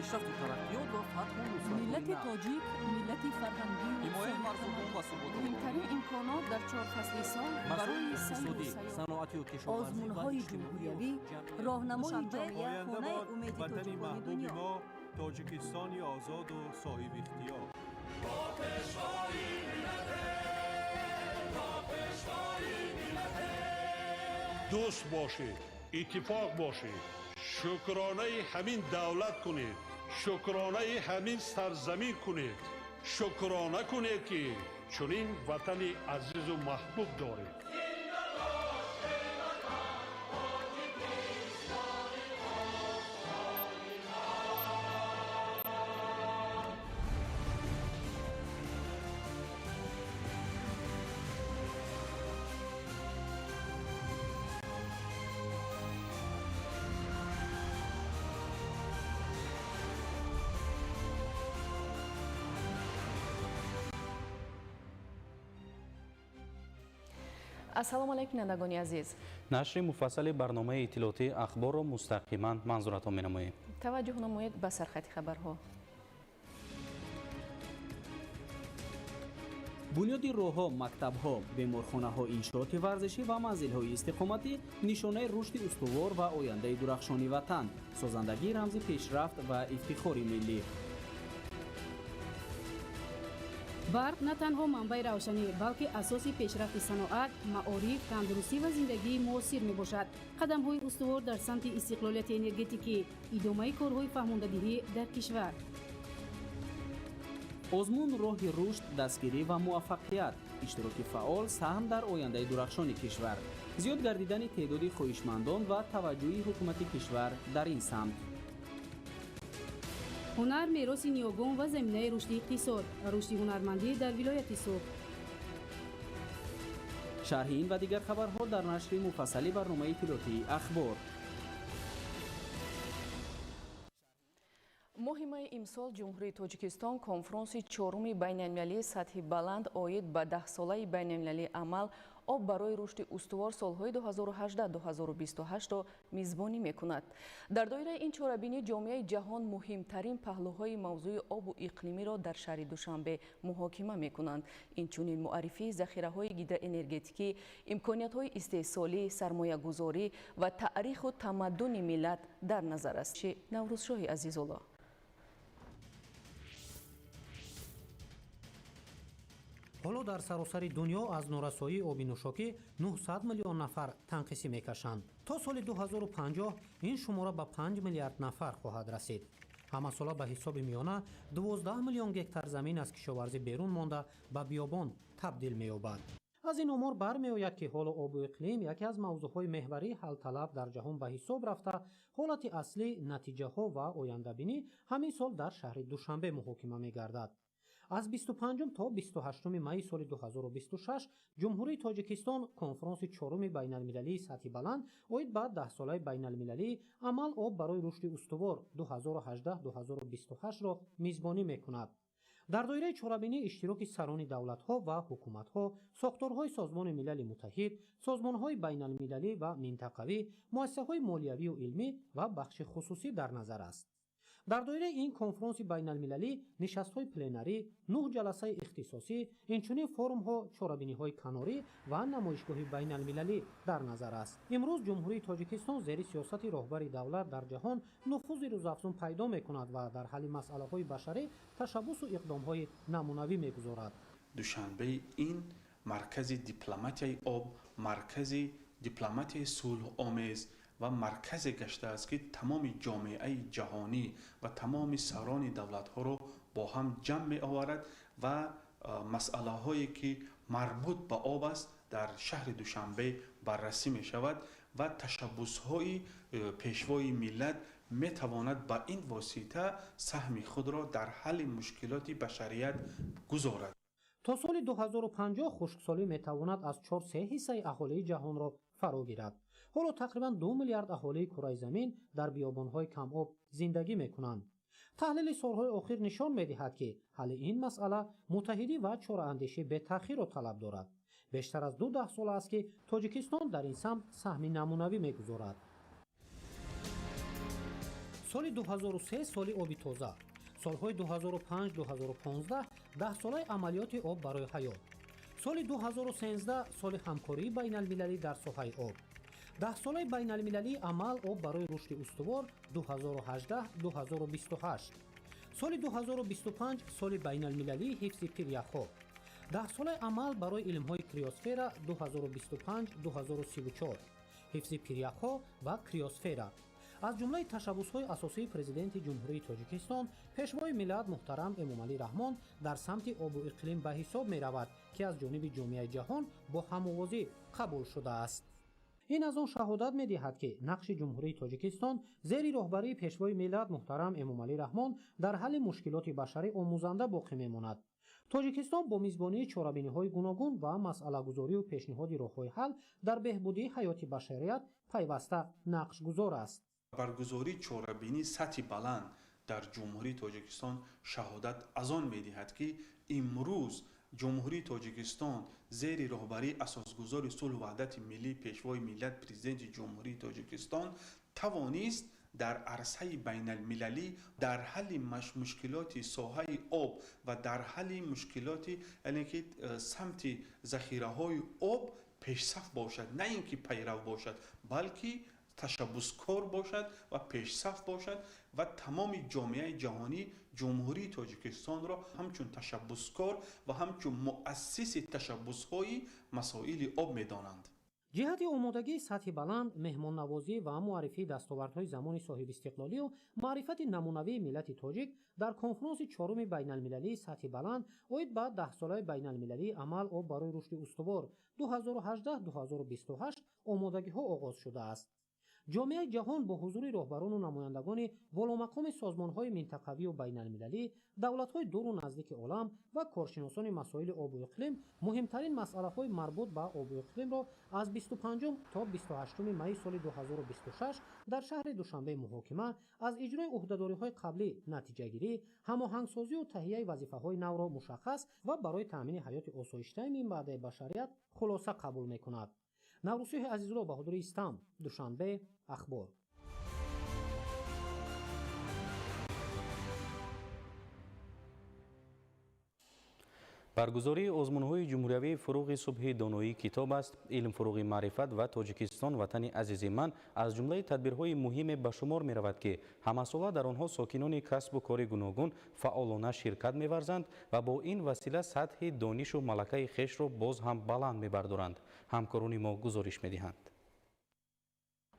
Пешрафту тараққиёт ва фатҳу нусратҳои Миллати нав. тоҷик миллати фарҳангию Ҳимояи марзубум ва суботи муҳимтарин имконот дар чор фасли сол масоили барои сайру иқтисодӣ, сайёҳат. саноатию кишоварзӣ ва Озмунҳои иҷтимоию ҷумҳуриявӣ, ҷамъиятӣ. роҳнамои Душанбе, ҷомеа, Оянда хонаи бод умеди ватани тоҷикони маҳбуби дунё. мо, Тоҷикистони озоду соҳибихтиёр. Дӯст бошед, иттифоқ бошед, шукронаи ҳамин давлат кунед, шукронаи ҳамин сарзамин кунед, шукрона кунед, ки чунин ватани азизу маҳбуб доред. Ассалому алайкум, бинандагони азиз. Нашри муфассали барномаи иттилоотии Ахборро мустақиман манзуратон менамоем. Таваҷҷӯҳ намоед ба сархати хабарҳо. Бунёди роҳҳо, мактабҳо, беморхонаҳо, иншооти варзишӣ ва манзилҳои истиқоматӣ нишонаи рушди устувор ва ояндаи дурахшони ватан, созандагӣ рамзи пешрафт ва ифтихори миллӣ. Барқ на танҳо манбаи равшанӣ, балки асоси пешрафти саноат, маориф, тандурустӣ ва зиндагии муосир мебошад. Қадамҳои устувор дар самти истиқлолияти энергетикӣ, идомаи корҳои фаҳмондадиҳӣ дар кишвар. Озмун роҳи рушд, дастгирӣ ва муваффақият, иштироки фаъол, саҳм дар ояндаи дурахшони кишвар, зиёд гардидани теъдоди хоҳишмандон ва таваҷҷӯҳи ҳукумати кишвар дар ин самт. Ҳунар мероси ниёгон ва заминаи рушди иқтисод, рушди ҳунармандӣ дар вилояти Суғд. Шарҳи ин ва дигар хабарҳо дар нашри муфассали барномаи иттилоотии Ахбор. Моҳи майи имсол Ҷумҳурии Тоҷикистон конфронси чоруми байналмилалии сатҳи баланд оид ба 10-солаи байналмилалии амал «Об барои рушди устувор солҳои 2018-2028-ро мизбонӣ мекунад. Дар доираи ин чорабинӣ ҷомеаи ҷаҳон муҳимтарин паҳлӯҳои мавзӯи обу иқлимиро дар шаҳри Душанбе муҳокима мекунанд. Инчунин муаррифии захираҳои гидроэнергетикӣ, имкониятҳои истеҳсолӣ, сармоягузорӣ ва таъриху тамаддуни миллат дар назар аст. Наврӯзшоҳи Азизулло. Ҳоло дар саросари дунё аз норасоии оби нӯшокӣ 900 миллион нафар танқисӣ мекашанд. То соли 2050 ин шумора ба 5 миллиард нафар хоҳад расид. Ҳамасола ба ҳисоби миёна 12 миллион гектар замин аз кишоварзӣ берун монда, ба биёбон табдил меёбад. Аз ин омор бармеояд, ки ҳоло обу иқлим яке аз мавзӯъҳои меҳварии ҳалталаб дар ҷаҳон ба ҳисоб рафта, ҳолати аслӣ, натиҷаҳо ва ояндабинӣ ҳамин сол дар шаҳри Душанбе муҳокима мегардад. Аз 25 то 28 майи соли 2026 Ҷумҳурии Тоҷикистон конфронси чоруми байналмилалии сатҳи баланд оид ба 10-солаи байналмилалии амал «Об барои рушди устувор 2018-2028-ро мизбонӣ мекунад. Дар доираи чорабинӣ иштироки сарони давлатҳо ва ҳукуматҳо, сохторҳои Созмони Милали Муттаҳид, созмонҳои байналмилалӣ ва минтақавӣ, муассисаҳои молиявию илмӣ ва бахши хусусӣ дар назар аст. Дар доираи ин конфронси байналмилалӣ нишастҳои пленарӣ, нӯҳ ҷаласаи ихтисосӣ, инчунин форумҳо, чорабиниҳои канорӣ ва намоишгоҳи байналмилалӣ дар назар аст. Имрӯз Ҷумҳурии Тоҷикистон зери сиёсати роҳбари давлат дар ҷаҳон нуфузи рӯзафзун пайдо мекунад ва дар ҳалли масъалаҳои башарӣ ташаббусу иқдомҳои намунавӣ мегузорад. Душанбе ин маркази дипломатияи об, маркази дипломатияи сулҳомез ва марказе гаштааст, ки тамоми ҷомеаи ҷаҳонӣ ва тамоми сарони давлатҳоро бо ҳам ҷамъ меоварад ва масъалаҳое, ки марбут ба об аст, дар шаҳри Душанбе баррасӣ мешавад ва ташаббусҳои пешвои миллат метавонад ба ин восита саҳми худро дар ҳалли мушкилоти башарият гузорад. То соли 2050 хушксолӣ метавонад аз 4-3 ҳиссаи аҳолии ҷаҳонро фаро гирад. Ҳоло тақрибан 2 миллиард аҳолии кураи замин дар биёбонҳои камоб зиндагӣ мекунанд. Таҳлили солҳои охир нишон медиҳад, ки ҳалли ин масъала муттаҳидӣ ва чораандешӣ бетаъхирро талаб дорад. Бештар аз ду даҳсола аст, ки Тоҷикистон дар ин самт саҳми намунавӣ мегузорад. Соли 2003 соли оби тоза, солҳои 2005-2015 даҳсолаи амалиёти об барои ҳаёт, соли 2013 соли ҳамкории байналмилалӣ дар соҳаи об, даҳсолаи байналмилалии амал об барои рушди устувор 2018-2028, соли 2025 соли байналмилалии ҳифзи пиряхҳо, даҳсолаи амал барои илмҳои криосфера 2025-2034, ҳифзи пиряхҳо ва криосфера. Аз ҷумлаи ташаббусҳои асосии Президенти Ҷумҳурии Тоҷикистон, Пешвои миллат муҳтарам Эмомалӣ Раҳмон дар самти обу иқлим ба ҳисоб меравад, ки аз ҷониби ҷомеаи ҷаҳон бо ҳамовозӣ қабул шудааст. Ин аз он шаҳодат медиҳад, ки нақши Ҷумҳурии Тоҷикистон зери роҳбарии Пешвои миллат муҳтарам Эмомалӣ Раҳмон дар ҳалли мушкилоти башарӣ омӯзанда боқӣ мемонад. Тоҷикистон бо мизбонии чорабиниҳои гуногун ва масъалагузорию пешниҳоди роҳҳои ҳал дар беҳбудии ҳаёти башарият пайваста нақшгузор аст. Баргузории чорабинии сатҳи баланд дар Ҷумҳурии Тоҷикистон шаҳодат аз он медиҳад, ки имрӯз Ҷумҳурии Тоҷикистон зери роҳбарии асосгузори сулҳу ваҳдати миллӣ, Пешвои миллат, Президенти Ҷумҳурии Тоҷикистон тавонист дар арсаи байналмилалӣ дар ҳалли мушкилоти соҳаи об ва дар ҳалли мушкилоти яъне ки самти захираҳои об пешсаф бошад, на ин ки пайрав бошад, балки ташаббускор бошад ва пешсаф бошад ва тамоми ҷомеаи ҷаҳонӣ Ҷумҳурии Тоҷикистонро ҳамчун ташаббускор ва ҳамчун муассиси ташаббусҳои масоили об медонанд. Ҷиҳати омодагии сатҳи баланд, меҳмоннавозӣ ва муаррифии дастовардҳои замони соҳибистиқлолию маърифати намунавии миллати тоҷик дар конфронси чоруми байналмилалии сатҳи баланд оид ба даҳсолаи байналмилалии амал об барои рушди устувор 2018-2028 омодагиҳо оғоз шудааст. Ҷомеаи ҷаҳон бо ҳузури роҳбарону намояндагони боломақоми созмонҳои минтақавию байналмилалӣ, давлатҳои дуру наздики олам ва коршиносони масоили обу иқлим муҳимтарин масъалаҳои марбут ба обу иқлимро аз 25 то 28 майи соли 2026 дар шаҳри Душанбе муҳокима, аз иҷрои ӯҳдадориҳои қаблӣ натиҷагирӣ, ҳамоҳангсозию таҳияи вазифаҳои навро мушаххас ва барои таъмини ҳаёти осоиштаи минбаъдаи башарият хулоса қабул мекунад. Наврӯсиҳи Азизулло, Баҳодури Истам, Душанбе, Ахбор. Баргузории озмунҳои ҷумҳуриявии фуруғи субҳи доноии китоб аст, илм фуруғи маърифат ва Тоҷикистон ватани азизи ман аз ҷумлаи тадбирҳои муҳиме ба шумор меравад, ки ҳамасола дар онҳо сокинони касбу кори гуногун фаъолона ширкат меварзанд ва бо ин васила сатҳи донишу малакаи хешро боз ҳам баланд мебардоранд. Ҳамкорони мо гузориш медиҳанд.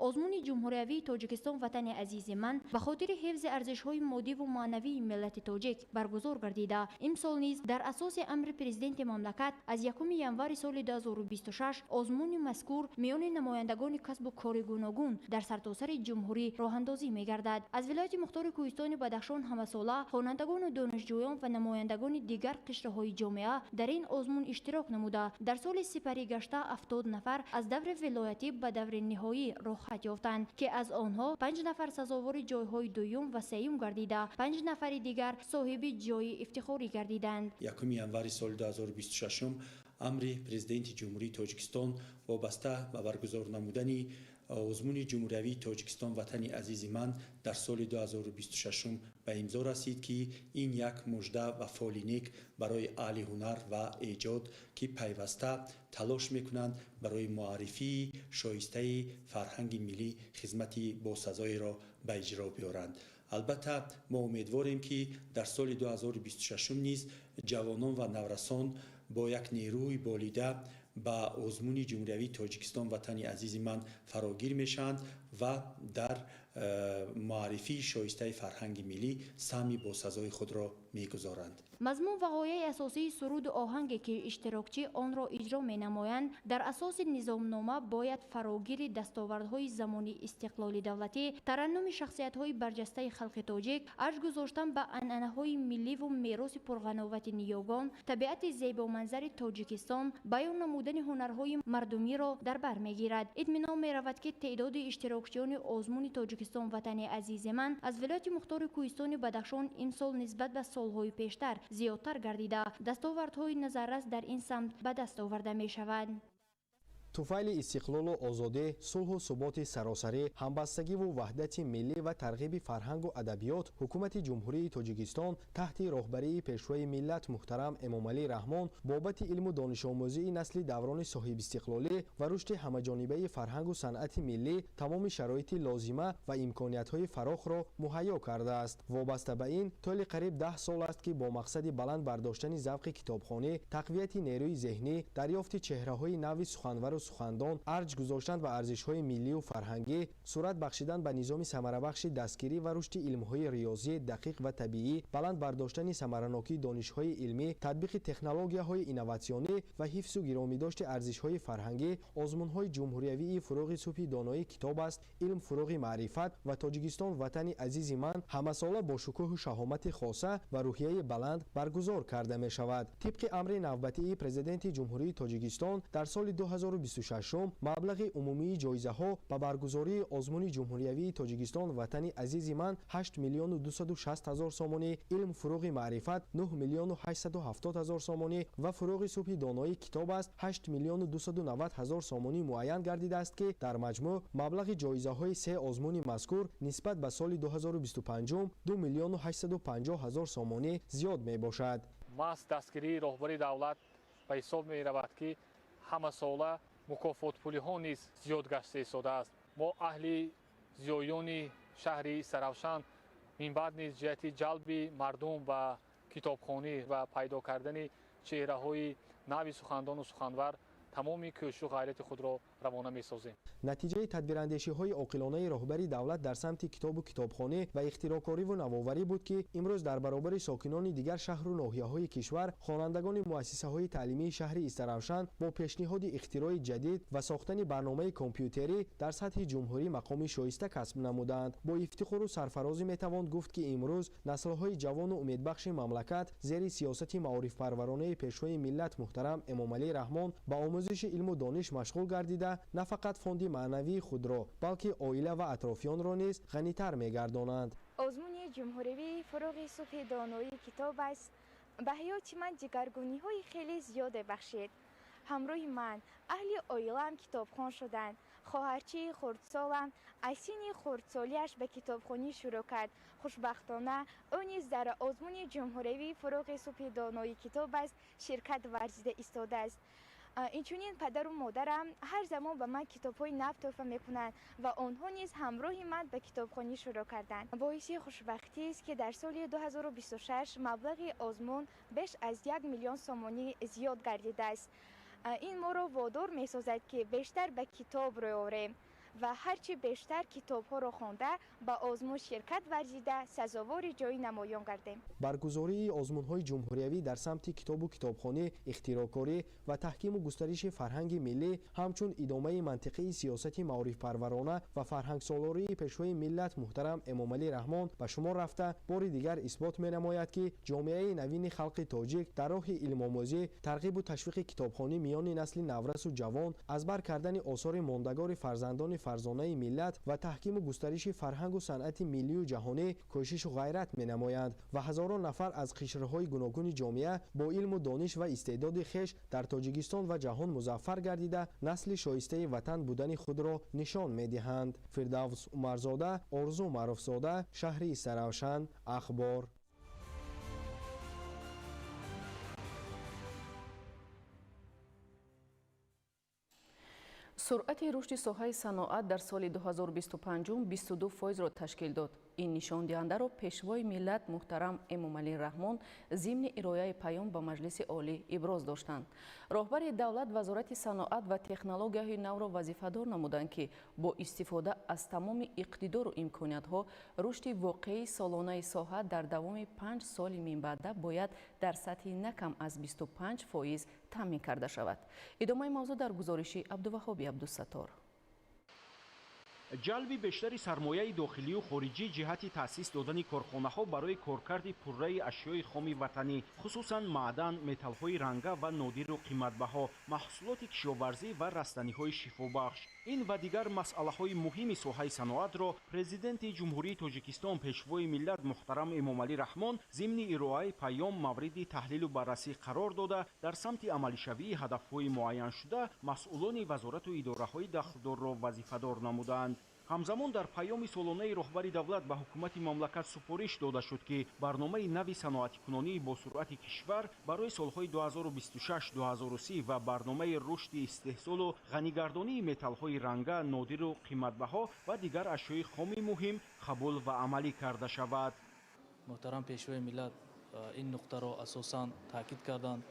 Озмуни ҷумҳуриявии Тоҷикистон ватани азизи ман ба хотири ҳифзи арзишҳои моддиву маънавии миллати тоҷик баргузор гардида. Имсол низ дар асоси амри президенти мамлакат аз 1 январи соли 2026 озмуни мазкур миёни намояндагони касбу кори гуногун дар сартосари ҷумҳурӣ роҳандозӣ мегардад. Аз вилояти мухтори Кӯҳистони Бадахшон ҳамасола хонандагону донишҷӯён ва намояндагони дигар қишрҳои ҷомеа дар ин озмун иштирок намуда. Дар соли сипарӣ гашта 70 нафар аз даври вилоятӣ ба даври ниҳоӣ роҳ ёфтанд, ки аз онҳо 5 нафар сазовори ҷойҳои дуюм ва сеюм гардида, 5 нафари дигар соҳиби ҷойи ифтихорӣ гардиданд. 1 январи соли 2026 амри Президенти Ҷумҳурии Тоҷикистон вобаста ба баргузор намудани озмуни ҷумҳуриявии Тоҷикистон ватани азизи ман дар соли 2026 ба имзо расид, ки ин як мужда ва фоли нек барои аҳли ҳунар ва эҷод, ки пайваста талош мекунанд барои муаррифии шоистаи фарҳанги миллӣ хизмати босазоеро ба иҷро биёранд. Албатта, мо умедворем, ки дар соли 2026 низ ҷавонон ва наврасон бо як нерӯи болида ба озмуни ҷумҳуриявии Тоҷикистон ватани азизи ман фарогир мешаванд ва дар муаррифии шоистаи фарҳанги миллӣ саҳми босазои худро мегузоранд. Мазмун ва ғояи асосии суруду оҳанге, ки иштирокчӣ онро иҷро менамоянд, дар асоси низомнома бояд фарогири дастовардҳои замони истиқлоли давлатӣ, тараннуми шахсиятҳои барҷастаи халқи тоҷик, арҷ гузоштан ба анъанаҳои милливу мероси пурғановати ниёгон, табиати зебоманзари Тоҷикистон, баён намудани ҳунарҳои мардумиро дар бар мегирад. Итминон меравад, ки теъдоди иштирокчиёни озмуни Тоҷикистон ватани азизи ман аз вилояти мухтори Кӯҳистони Бадахшон имсол нисбат ба солҳои пештар зиёдтар гардида, дастовардҳои назаррас дар ин самт ба даст оварда мешаванд. Туфайли истиқлолу озодӣ, сулҳу суботи саросарӣ, ҳамбастагиву ваҳдати миллӣ ва тарғиби фарҳангу адабиёт, ҳукумати Ҷумҳурии Тоҷикистон таҳти роҳбарии Пешвои миллат муҳтарам Эмомалӣ Раҳмон бобати илму донишомӯзии насли даврони соҳибистиқлолӣ ва рушди ҳамаҷонибаи фарҳангу санъати миллӣ тамоми шароити лозима ва имкониятҳои фарохро муҳайё кардааст. Вобаста ба ин, тӯли қариб 10 сол аст, ки бо мақсади баланд бардоштани завқи китобхонӣ, тақвияти нерӯи зеҳнӣ, дарёфти чеҳраҳои нави суханвару сухандон, арҷ гузоштан ба арзишҳои миллию фарҳангӣ, сурат бахшидан ба низоми самарабахши дастгирӣ ва рушди илмҳои риёзӣ, дақиқ ва табиӣ, баланд бардоштани самаранокии донишҳои илмӣ, татбиқи технологияҳои инноватсионӣ ва ҳифзу гиромидошти арзишҳои фарҳангӣ, озмунҳои ҷумҳуриявии «Фурӯғи субҳи доноӣ китоб аст», «Илм фурӯғи маърифат» ва «Тоҷикистон ватани азизи ман» ҳамасола бо шукӯҳу шаҳомати хоса ва рӯҳияи баланд баргузор карда мешавад. Тибқи амри навбатии Президенти Ҷумҳурии Тоҷикистон дар соли 2026 маблағи умумии ҷоизаҳо ба баргузории озмуни ҷумҳуриявии «Тоҷикистон ватани азизи ман» 8 миллиону 260 ҳазор сомонӣ, «Илм фурӯғи маърифат» 9 миллиону 870 ҳазор сомонӣ ва «Фурӯғи субҳи доноӣ китоб аст» 8 миллиону 290 ҳазор сомонӣ муайян гардидааст, ки дар маҷмӯъ маблағи ҷоизаҳои се озмуни мазкур нисбат ба соли 2025 2 миллиону 850 ҳазор сомонӣ зиёд мебошад. Маҳз дастгирии роҳбари давлат ба ҳисоб меравад, ки ҳамасола мукофотпулиҳо низ зиёд гашта истодааст. Мо аҳли зиёёни шаҳри Истаравшан минбаъд низ ҷиҳати ҷалби мардум ба китобхонӣ ва пайдо кардани чеҳраҳои нави сухандону суханвар тамоми кӯшишу ғайрати худро равона месозем. Натиҷаи тадбирандешиҳои оқилонаи роҳбари давлат дар самти китобу китобхонӣ ва ихтироъкориву навоварӣ буд, ки имрӯз дар баробари сокинони дигар шаҳру ноҳияҳои кишвар хонандагони муассисаҳои таълимии шаҳри Истаравшан бо пешниҳоди ихтирои ҷадид ва сохтани барномаи компютерӣ дар сатҳи ҷумҳурӣ мақоми шоиста касб намуданд. Бо ифтихору сарфарозӣ метавон гуфт, ки имрӯз наслҳои ҷавону умедбахши мамлакат зери сиёсати маорифпарваронаи Пешвои миллат муҳтарам Эмомалӣ Раҳмон ба омӯзиши илму дониш машғул гардида, на фақат фонди маънавии худро, балки оила ва атрофиёнро низ ғанитар мегардонанд. Озмуни ҷумҳуривии «Фурӯғи субҳи доноӣ китоб аст» ба ҳаёти ман дигаргуниҳои хеле зиёде бахшид. Ҳамроҳи ман аҳли оилаам китобхон шуданд. Хоҳарчии хурдсолам аз синни хурдсолиаш ба китобхонӣ шурӯъ кард. Хушбахтона, ӯ низ дар озмуни ҷумҳуривии «Фурӯғи субҳи доноӣ китоб аст» ширкат варзида истодааст. Инчунин падару модарам ҳар замон ба ман китобҳои нав тӯҳфа мекунанд ва онҳо низ ҳамроҳи ман ба китобхонӣ шурӯъ карданд. Боиси хушбахтист, ки дар соли 2026 маблағи озмун беш аз 1 миллион сомонӣ зиёд гардидааст. Ин моро водор месозад, ки бештар ба китоб рӯй орем ва ҳарчи бештар китобҳоро хонда, ба озмун ширкат варзида, сазовори ҷои намоён гардем. Баргузории озмунҳои ҷумҳуриявӣ дар самти китобу китобхонӣ, ихтироъкорӣ ва таҳкиму густариши фарҳанги миллӣ ҳамчун идомаи мантиқии сиёсати маорифпарварона ва фарҳангсолории Пешвои миллат муҳтарам Эмомалӣ Раҳмон ба шумор рафта, бори дигар исбот менамояд, ки ҷомеаи навини халқи тоҷик дар роҳи илмомӯзӣ, тарғибу ташвиқи китобхонӣ миёни насли наврасу ҷавон, аз бар кардани осори мондагори фарзандони фарзонаи миллат ва таҳкиму густариши фарҳангу санъати миллию ҷаҳонӣ кӯшишу ғайрат менамоянд ва ҳазорон нафар аз қишрҳои гуногуни ҷомеа бо илму дониш ва истеъдоди хеш дар Тоҷикистон ва ҷаҳон музаффар гардида, насли шоистаи ватан будани худро нишон медиҳанд. Фирдавс Умарзода, Орзу Маъруфзода, шаҳри Истаравшан, Ахбор. Суръати рушди соҳаи саноат дар соли 2025 22 фоизро ташкил дод. Ин нишондиҳандаро Пешвои миллат муҳтарам Эмомалӣ Раҳмон зимни ирояи паём ба Маҷлиси Олӣ иброз доштанд. Роҳбари давлат Вазорати саноат ва технологияҳои навро вазифадор намуданд, ки бо истифода аз тамоми иқтидору имкониятҳо рушди воқеии солонаи соҳа дар давоми 5 соли минбаъда бояд дар сатҳи на кам аз 25 фоиз таъмин карда шавад. Идомаи мавзӯъ дар гузориши Абдуваҳоби Абдусаттор. Ҷалби бештари сармояи дохилию хориҷӣ ҷиҳати таъсис додани корхонаҳо барои коркарди пурраи ашёи хоми ватанӣ, хусусан маъдан, металлҳои ранга ва нодиру қиматбаҳо, маҳсулоти кишоварзӣ ва растаниҳои шифобахш. Ин ва дигар масъалаҳои муҳими соҳаи саноатро Президенти Ҷумҳурии Тоҷикистон, Пешвои миллат муҳтарам Эмомалӣ Раҳмон зимни ироаи паём мавриди таҳлилу баррасӣ қарор дода, дар самти амалишавии ҳадафҳои муайяншуда масъулони вазорату идораҳои дахлдорро вазифадор намуданд. Ҳамзамон дар паёми солонаи роҳбари давлат ба ҳукумати мамлакат супориш дода шуд, ки барномаи нави саноатикунонии босуръати кишвар барои солҳои 2026-2030 ва барномаи рушди истеҳсолу ғанигардонии металлҳои ранга, нодиру қиматбаҳо ва дигар ашёи хоми муҳим қабул ва амалӣ карда шавад. Муҳтарам Пешвои миллат ин нуқтаро асосан таъкид карданд,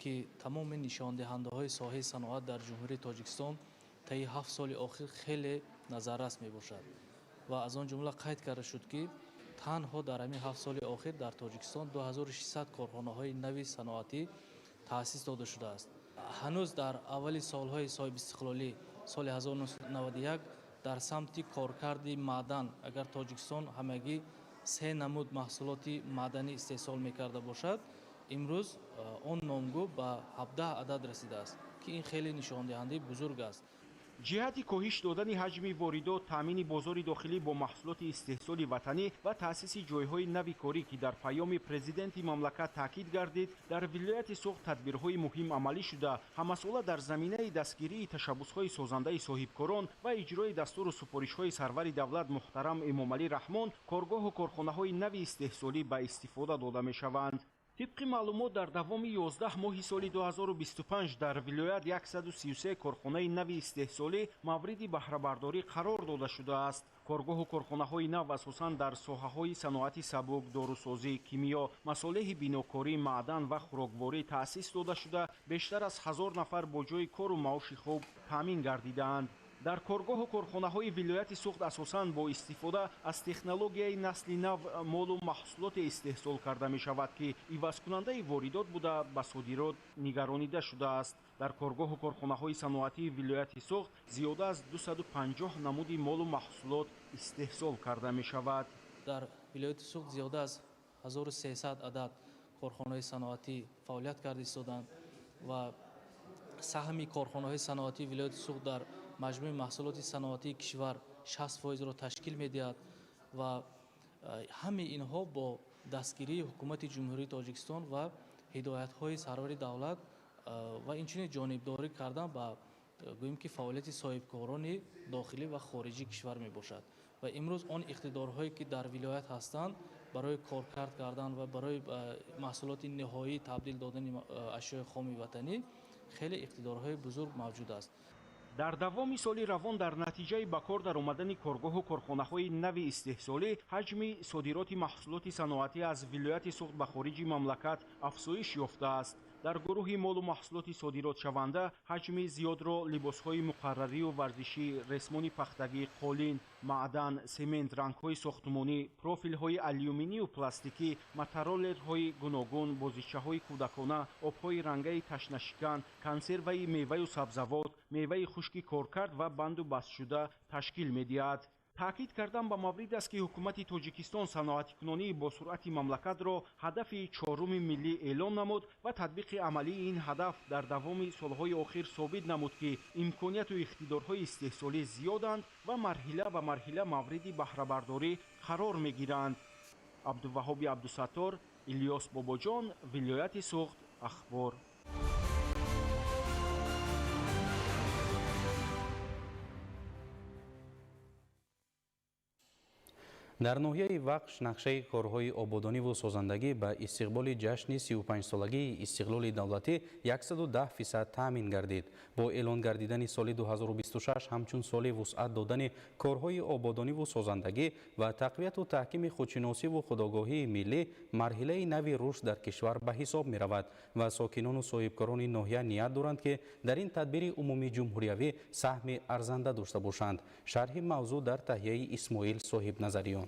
ки тамоми нишондиҳандаҳои соҳаи саноат дар Ҷумҳурии Тоҷикистон таи 7 соли охир хеле назаррас мебошад ва аз он ҷумла қайд карда шуд, ки танҳо дар ҳамин 7 соли охир дар Тоҷикистон 2600 корхонаҳои нави саноатӣ таъсис дода шудааст. Ҳанӯз дар аввали солҳои соҳибистиқлолӣ, соли 1991, дар самти коркарди маъдан агар Тоҷикистон ҳамагӣ 3 намуд маҳсулоти маъданӣ истеҳсол мекарда бошад, имрӯз он номгӯ ба 17 адад расидааст, ки ин хеле нишондиҳандаи бузург аст. Ҷиҳати коҳиш додани ҳаҷми воридот, таъмини бозори дохилӣ бо маҳсулоти истеҳсоли ватанӣ ва таъсиси ҷойҳои нави корӣ, ки дар паёми президенти мамлакат таъкид гардид, дар вилояти Суғд тадбирҳои муҳим амалӣ шуда, ҳамасола дар заминаи дастгирии ташаббусҳои созандаи соҳибкорон ва иҷрои дастуру супоришҳои сарвари давлат муҳтарам Эмомалӣ Раҳмон коргоҳу корхонаҳои нави истеҳсолӣ ба истифода дода мешаванд. Тибқи маълумот, дар давоми 11 моҳи соли 2025 дар вилоят 133 корхонаи нави истеҳсолӣ мавриди баҳрабардорӣ қарор дода шудааст. Коргоҳу корхонаҳои нав асосан дар соҳаҳои саноати сабук, дорусозӣ, кимиё, масолеҳи бинокорӣ, маъдан ва хӯрокворӣ таъсис дода шуда, бештар аз 1000 нафар бо ҷойи кору маоши хуб таъмин гардидаанд. Дар коргоҳу корхонаҳои вилояти Суғд асосан бо истифода аз технологияи насли нав молу маҳсулоте истеҳсол карда мешавад, ки ивазкунандаи воридот буда, ба содирот нигаронида шудааст. Дар коргоҳу корхонаҳои саноатии вилояти Суғд зиёда аз 250 намуди молу маҳсулот истеҳсол карда мешавад. Дар вилояти Суғд зиёда аз 1300 адад корхонаҳои саноатӣ фаъолият карда истоданд ва саҳми корхонаҳои саноатии вилояти Суғд дар маҷмӯи маҳсулоти саноатии кишвар 60%-ро ташкил медиҳад ва ҳамаи инҳо бо дастгирии ҳукумати Ҷумҳурии Тоҷикистон ва ҳидоятҳои сарвари давлат ва инчунин ҷонибдорӣ кардан ба гӯем ки фаъолияти соҳибкорони дохилӣ ва хориҷии кишвар мебошад. Ва имрӯз он иқтидорҳое ки дар вилоят ҳастанд барои коркард кардан ва барои маҳсулоти ниҳоӣ табдил додани ашёи хоми ватанӣ хеле иқтидорҳои бузург мавҷуд аст. Дар давоми соли равон дар натиҷаи ба кор даромадани коргоҳу корхонаҳои нави истеҳсолӣ ҳаҷми содироти маҳсулоти саноатӣ аз вилояти Суғд ба хориҷи мамлакат афзоиш ёфтааст. Дар гурӯҳи молу маҳсулоти содиротшаванда ҳаҷми зиёдро либосҳои муқаррарию варзишӣ, ресмони пахтагӣ, қолин, маъдан, семент, рангҳои сохтмонӣ, профилҳои алюминию пластикӣ, мотороллерҳои гуногун, бозичаҳои кӯдакона, обҳои рангаи ташнашикан, консерваи меваю сабзавот, меваи хушки коркард ва банду бастшуда ташкил медиҳад. Таъкид кардан ба маврид аст, ки ҳукумати Тоҷикистон саноатикунонии босуръати мамлакатро ҳадафи чоруми миллӣ эълон намуд ва татбиқи амалии ин ҳадаф дар давоми солҳои охир собит намуд, ки имконияту иқтидорҳои истеҳсолӣ зиёданд ва марҳила ба марҳила мавриди баҳрабардорӣ қарор мегиранд. Абдуваҳоби Абдусаттор, Илёс Бобоҷон, вилояти Суғд, Ахбор. Дар ноҳияи Вахш нақшаи корҳои ободониву созандагӣ ба истиқболи ҷашни 35-солагии истиқлоли давлатӣ 110% таъмин гардид. Бо эълон гардидани соли 2026 ҳамчун соли вусъат додани корҳои ободониву созандагӣ ва тақвияту таҳкими худшиносиву худогоҳии миллӣ марҳилаи нави рушд дар кишвар ба ҳисоб меравад ва сокинону соҳибкорони ноҳия ният доранд, ки дар ин тадбири умумии ҷумҳуриявӣ саҳми арзанда дошта бошанд. Шарҳи мавзӯъ дар таҳияи Исмоил Соҳибназариён.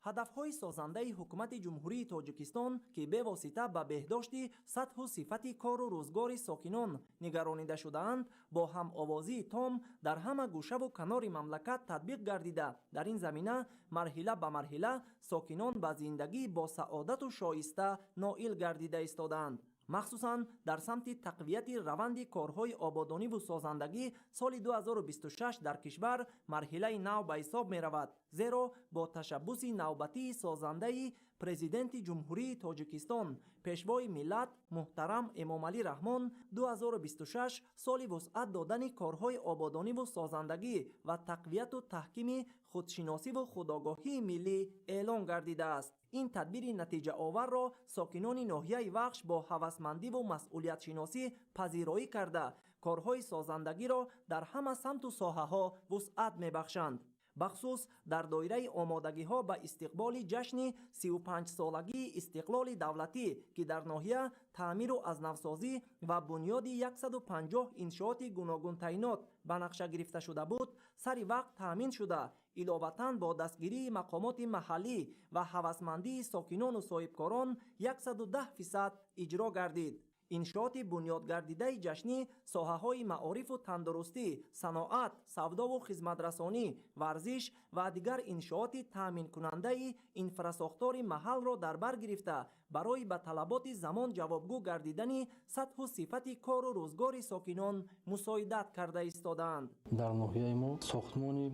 Ҳадафҳои созандаи ҳукумати Ҷумҳурии Тоҷикистон, ки бевосита ба беҳдошти сатҳу сифати кору рӯзгори сокинон нигаронида шудаанд, бо ҳамовозии том дар ҳама гӯшаву канори мамлакат татбиқ гардида, дар ин замина марҳила ба марҳила сокинон ба зиндагии босаодату шоиста ноил гардида истодаанд. Махсусан дар самти тақвияти раванди корҳои ободониву созандагӣ соли 2026 дар кишвар марҳилаи нав ба ҳисоб меравад, зеро бо ташаббуси навбатии созандаи Президенти Ҷумҳурии Тоҷикистон, Пешвои миллат муҳтарам Эмомалӣ Раҳмон 2026 соли вусъат додани корҳои ободониву созандагӣ ва тақвияту таҳкими худшиносиву худогоҳии миллӣ эълон гардидааст. Ин тадбири натиҷаоварро сокинони ноҳияи Вахш бо ҳавасмандиву масъулиятшиносӣ пазироӣ карда, корҳои созандагиро дар ҳама самту соҳаҳо вусъат мебахшанд. Бахусус дар доираи омодагиҳо ба истиқболи ҷашни 35-солагии истиқлоли давлатӣ, ки дар ноҳия таъмиру азнавсозӣ ва бунёди 150 иншооти гуногунтайнот ба нақша гирифта шуда буд, сари вақт таъмин шуда, иловатан бо дастгирии мақомоти маҳаллӣ ва ҳавасмандии сокинону соҳибкорон 110% иҷро гардид. Иншооти бунёдгардидаи ҷашнӣ соҳаҳои маорифу тандурустӣ, саноат, савдову хизматрасонӣ, варзиш ва дигар иншооти таъминкунандаи инфрасохтори маҳалро дар бар гирифта, барои ба талаботи замон ҷавобгӯ гардидани сатҳу сифати кору рӯзгори сокинон мусоидат карда истодаанд. Дар ноҳияи мо сохтмони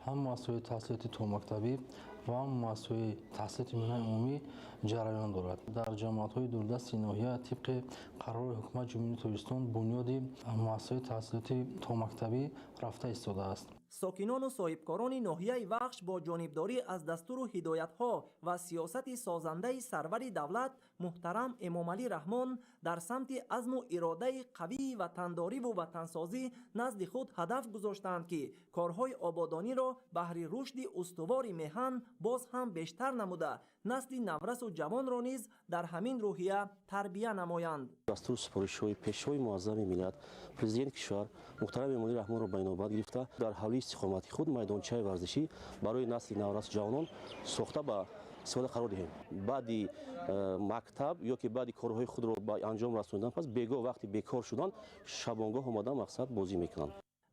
ҳам муассисаҳои таҳсилоти томактабӣ ва ҳам муассисаҳои таҳсилоти миёнаи умумӣ ҷараён дорад. Дар ҷамоатҳои дурдасти ноҳия тибқи қарори ҳукумати Ҷумҳурии Тоҷикистон бунёди муассисаҳои таҳсилоти томактабӣ рафта истодааст. Сокинону соҳибкорони ноҳияи Вахш бо ҷонибдорӣ аз дастуру ҳидоятҳо ва сиёсати созандаи сарвари давлат муҳтарам Эмомалӣ Раҳмон дар самти азму иродаи қавии ватандориву ватансозӣ назди худ ҳадаф гузоштаанд, ки корҳои ободониро баҳри рушди устувори меҳан боз ҳам бештар намуда, насли наврасу ҷавонро низ дар ҳамин рӯҳия тарбия намоянд. Дастуру супоришҳои Пешвои муаззами миллат, Президенти кишвар муҳтарам Эмомалӣ Раҳмонро ба инобат гирифта, дар ҳавлии истиқомати худ майдончаи варзишӣ барои насли наврасу ҷавонон сохта ба истифода қарор диҳем. Баъди мактаб ё ки баъди корҳои худро ба анҷом расонидан пас бегоҳ вақти бекор шудан шабонгоҳ омада мақсад бозӣ мекунанд.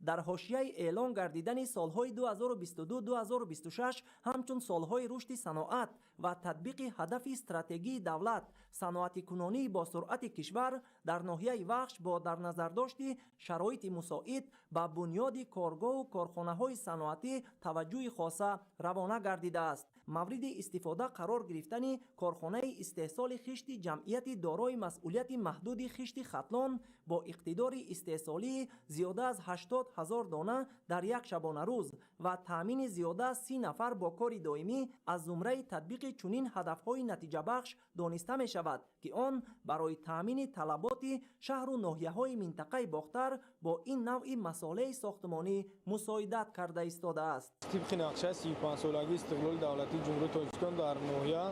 Дар ҳошияи эълон гардидани солҳои 2022-2026 ҳамчун солҳои рушди саноат ва татбиқи ҳадафи стратегии давлат саноатикунонии бо суръати кишвар дар ноҳияи Вахш бо дар назардошти шароити мусоид ба бунёди коргоҳу корхонаҳои саноатӣ таваҷҷӯҳи хоса равона гардидааст. Мавриди истифода қарор гирифтани корхонаи истеҳсоли хишти ҷамъияти дорои масъулияти маҳдуди хишти Хатлон бо иқтидори истеҳсолии зиёда аз 80 000 дона дар як шабонарӯз ва таъмини зиёда аз 30 нафар бо кори доимӣ аз зумраи татбиқи чунин ҳадафҳои натиҷабахш дониста мешавад, ки он барои таъмини талаботи шаҳру ноҳияҳои минтақаи Бохтар бо ин навъи масолеҳи сохтмонӣ мусоидат карда истодааст. Тибқи нақшаи 35-солагии истиқлоли давлатии Ҷумҳурии Тоҷикистон дар ноҳия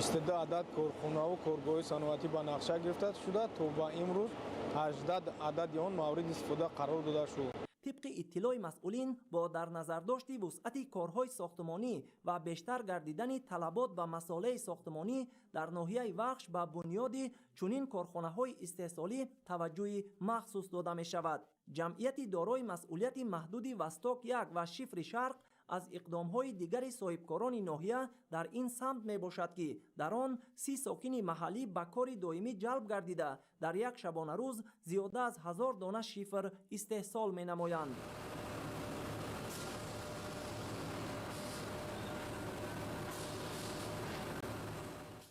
22 адад корхонаву коргоҳи саноатӣ ба нақша гирифта шуда, то ба имрӯз 18 адади он мавриди истифода қарор дода шуд. Тибқи иттилои масъулин, бо дар назардошти вусъати корҳои сохтмонӣ ва бештар гардидани талабот ба масолеҳи сохтмонӣ дар ноҳияи Вахш ба бунёди чунин корхонаҳои истеҳсолӣ таваҷҷӯҳи махсус дода мешавад. Ҷамъияти дорои масъулияти маҳдуди Восток 1 ва Шифри Шарқ аз иқдомҳои дигари соҳибкорони ноҳия дар ин самт мебошад, ки дар он 30 сокини маҳаллӣ ба кори доимӣ ҷалб гардида, дар як шабонарӯз зиёда аз 1000 дона шифр истеҳсол менамоянд.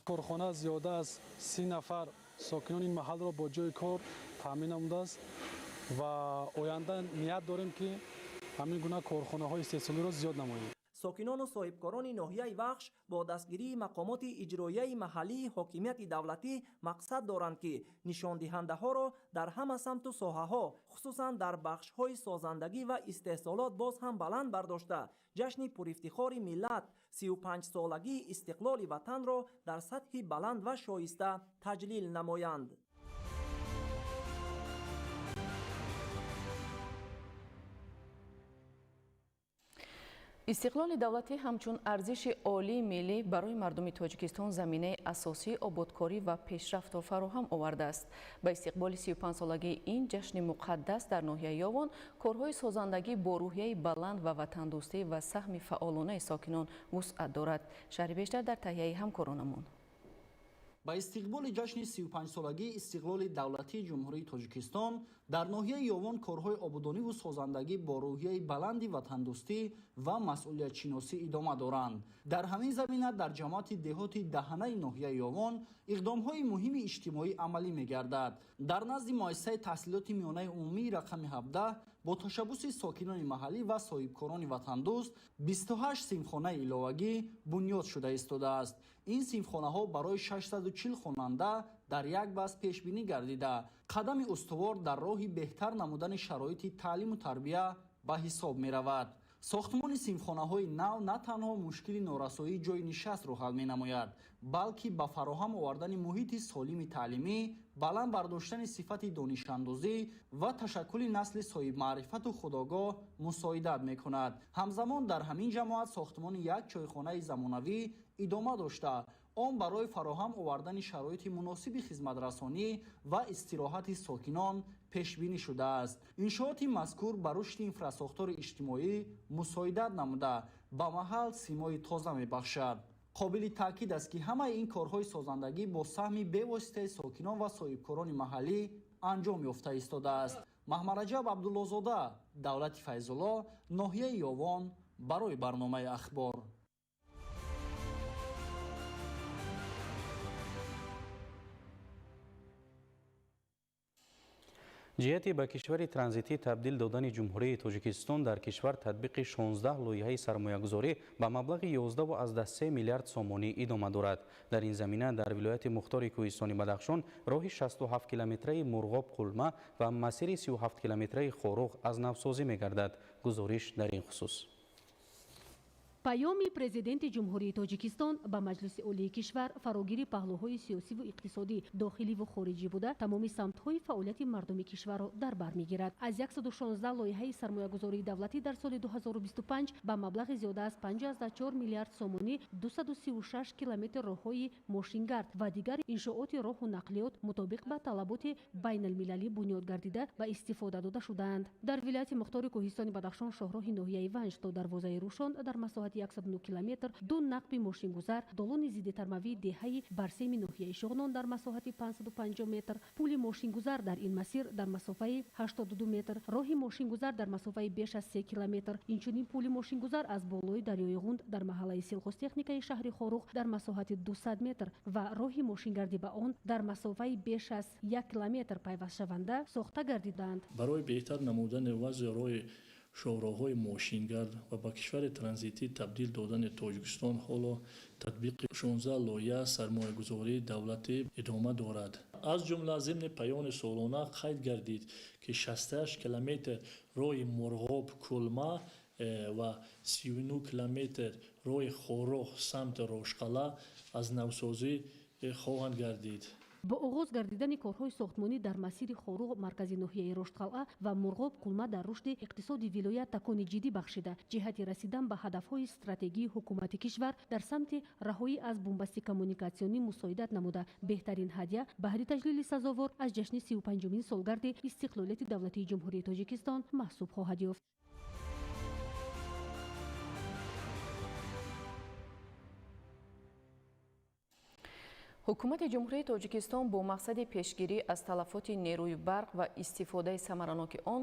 Корхона зиёда аз 30 нафар сокинони ин маҳалро бо ҷойи кор таъмин намудааст ва оянда ният дорем, ки ҳамин гуна корхонаҳои истеҳсолиро зиёд намоем. Сокинону соҳибкорони ноҳияи Вахш бо дастгирии мақомоти иҷроияи маҳаллии ҳокимияти давлатӣ мақсад доранд, ки нишондиҳандаҳоро дар ҳама самту соҳаҳо, хусусан дар бахшҳои созандагӣ ва истеҳсолот боз ҳам баланд бардошта, ҷашни пурифтихори миллат 35-солагии истиқлоли ватанро дар сатҳи баланд ва шоиста таҷлил намоянд. Истиқлоли давлатӣ ҳамчун арзиши олии миллӣ барои мардуми Тоҷикистон заминаи асосии ободкорӣ ва пешрафтро фароҳам овардааст. Ба истиқболи 35-солагии ин ҷашни муқаддас дар ноҳияи Ёвон корҳои созандагӣ бо рӯҳияи баланд ва ватандӯстӣ ва саҳми фаъолонаи сокинон вусъат дорад. Шарҳи бештар дар таҳияи ҳамкоронамон. Ба истиқболи ҷашни 35-солагии истиқлоли давлатии Ҷумҳурии Тоҷикистон дар ноҳияи Ёвон корҳои ободониву созандагӣ бо рӯҳияи баланди ватандӯстӣ ва масъулиятшиносӣ идома доранд. Дар ҳамин замина дар ҷамоати деҳоти Даҳанаи ноҳияи Ёвон иқдомҳои муҳими иҷтимоӣ амалӣ мегардад. Дар назди муассисаи таҳсилоти миёнаи умумии рақами 17 бо ташаббуси сокинони маҳаллӣ ва соҳибкорони ватандӯст 28 синфхонаи иловагӣ бунёд шуда истодааст. Ин синфхонаҳо барои 640 хонанда дар як баст пешбинӣ гардида, қадами устувор дар роҳи беҳтар намудани шароити таълиму тарбия ба ҳисоб меравад. Сохтмони синфхонаҳои нав на танҳо мушкили норасоии ҷойи нишастро ҳал менамояд, балки ба фароҳам овардани муҳити солими таълимӣ, баланд бардоштани сифати донишандозӣ ва ташаккули насли соҳибмаърифату худогоҳ мусоидат мекунад. Ҳамзамон дар ҳамин ҷамоат сохтмони як чойхонаи замонавӣ идома дошта, он барои фароҳам овардани шароити муносиби хизматрасонӣ ва истироҳати сокинон пешбинӣ шудааст. Иншооти мазкур ба рушди инфрасохтори иҷтимоӣ мусоидат намуда, ба маҳал симои тоза мебахшад. Қобили таъкид аст, ки ҳамаи ин корҳои созандагӣ бо саҳми бевоситаи сокинон ва соҳибкорони маҳаллӣ анҷом ёфта истодааст. Маҳмараҷаб Абдуллозода, Давлати Файзулло, ноҳияи Ёвон, барои барномаи Ахбор. Ҷиҳати ба кишвари транзитӣ табдил додани Ҷумҳурии Тоҷикистон дар кишвар татбиқи 16 лоиҳаи сармоягузорӣ ба маблағи 11,3 миллиард сомонӣ идома дорад. Дар ин замина дар вилояти мухтори Кӯҳистони Бадахшон роҳи 67 километраи Мурғоб-Қулма ва масири 37 километраи Хоруғ аз навсозӣ мегардад. Гузориш дар ин хусус. Паёми Президенти Ҷумҳурии Тоҷикистон ба Маҷлиси Олии кишвар фарогири паҳлӯҳои сиёсиву иқтисодӣ, дохиливу хориҷӣ буда, тамоми самтҳои фаъолияти мардуми кишварро дар бар мегирад. Аз 116 лоиҳаи сармоягузории давлатӣ дар соли 2025 ба маблағи зиёда аз 5,4 миллиард сомонӣ 236 километр роҳҳои мошингард ва дигар иншооти роҳу нақлиёт мутобиқ ба талаботи байналмилалӣ бунёд гардида ба истифода дода шудаанд. Дар вилояти мухтори Кӯҳистони Бадахшон шоҳроҳи ноҳияи Ванҷ то дарвозаи Рӯшон дар масоҳати 109 километр, ду нақби мошингузар, долони зиддитармавии деҳаи Барсеми ноҳияи Шоғнон дар масоҳати 550 метр, пули мошингузар дар ин масир дар масофаи 82 метр, роҳи мошингузар дар масофаи беш аз 3 километр, инчунин пули мошингузар аз болои дарёи Ғунд дар маҳаллаи Силхозтехникаи шаҳри Хоруғ дар масоҳати 200 метр ва роҳи мошингардӣ ба он дар масофаи беш аз 1 километр пайвастшаванда сохта гардидаанд. Барои беҳтар намудани вазъи роҳи шоҳроҳҳои мошингард ва ба кишвари транзитӣ табдил додани Тоҷикистон ҳоло татбиқи 16 лоиҳа сармоягузории давлатӣ идома дорад. Аз ҷумла зимни паёни солона қайд гардид, ки 68 километр роҳи Мурғоб-Кулма ва 39 километр роҳи Хоруғ самти Рошқала аз навсозӣ хоҳанд гардид. Бо оғоз гардидани корҳои сохтмонӣ дар масири Хоруғ маркази ноҳияи Роштқалъа ва Мурғоб Кулма дар рушди иқтисоди вилоят такони ҷиддӣ бахшида, ҷиҳати расидан ба ҳадафҳои стратегии ҳукумати кишвар дар самти раҳоӣ аз бунбасти коммуникатсионӣ мусоидат намуда, беҳтарин ҳадя баҳри таҷлили сазовор аз ҷашни 35-умин солгарди истиқлолияти давлатии Ҷумҳурии Тоҷикистон маҳсуб хоҳад ёфт. Ҳукумати Ҷумҳурии Тоҷикистон бо мақсади пешгирӣ аз талафоти нерӯи барқ ва истифодаи самараноки он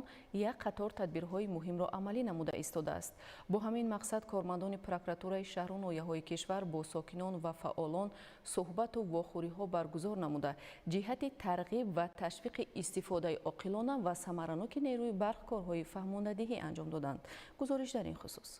як қатор тадбирҳои муҳимро амалӣ намуда истодааст. Бо ҳамин мақсад кормандони прокуратураи шаҳру ноҳияҳои кишвар бо сокинон ва фаъолон суҳбату вохӯриҳо баргузор намуда, ҷиҳати тарғиб ва ташвиқи истифодаи оқилона ва самараноки нерӯи барқ корҳои фаҳмондадиҳӣ анҷом доданд. Гузориш дар ин хусус.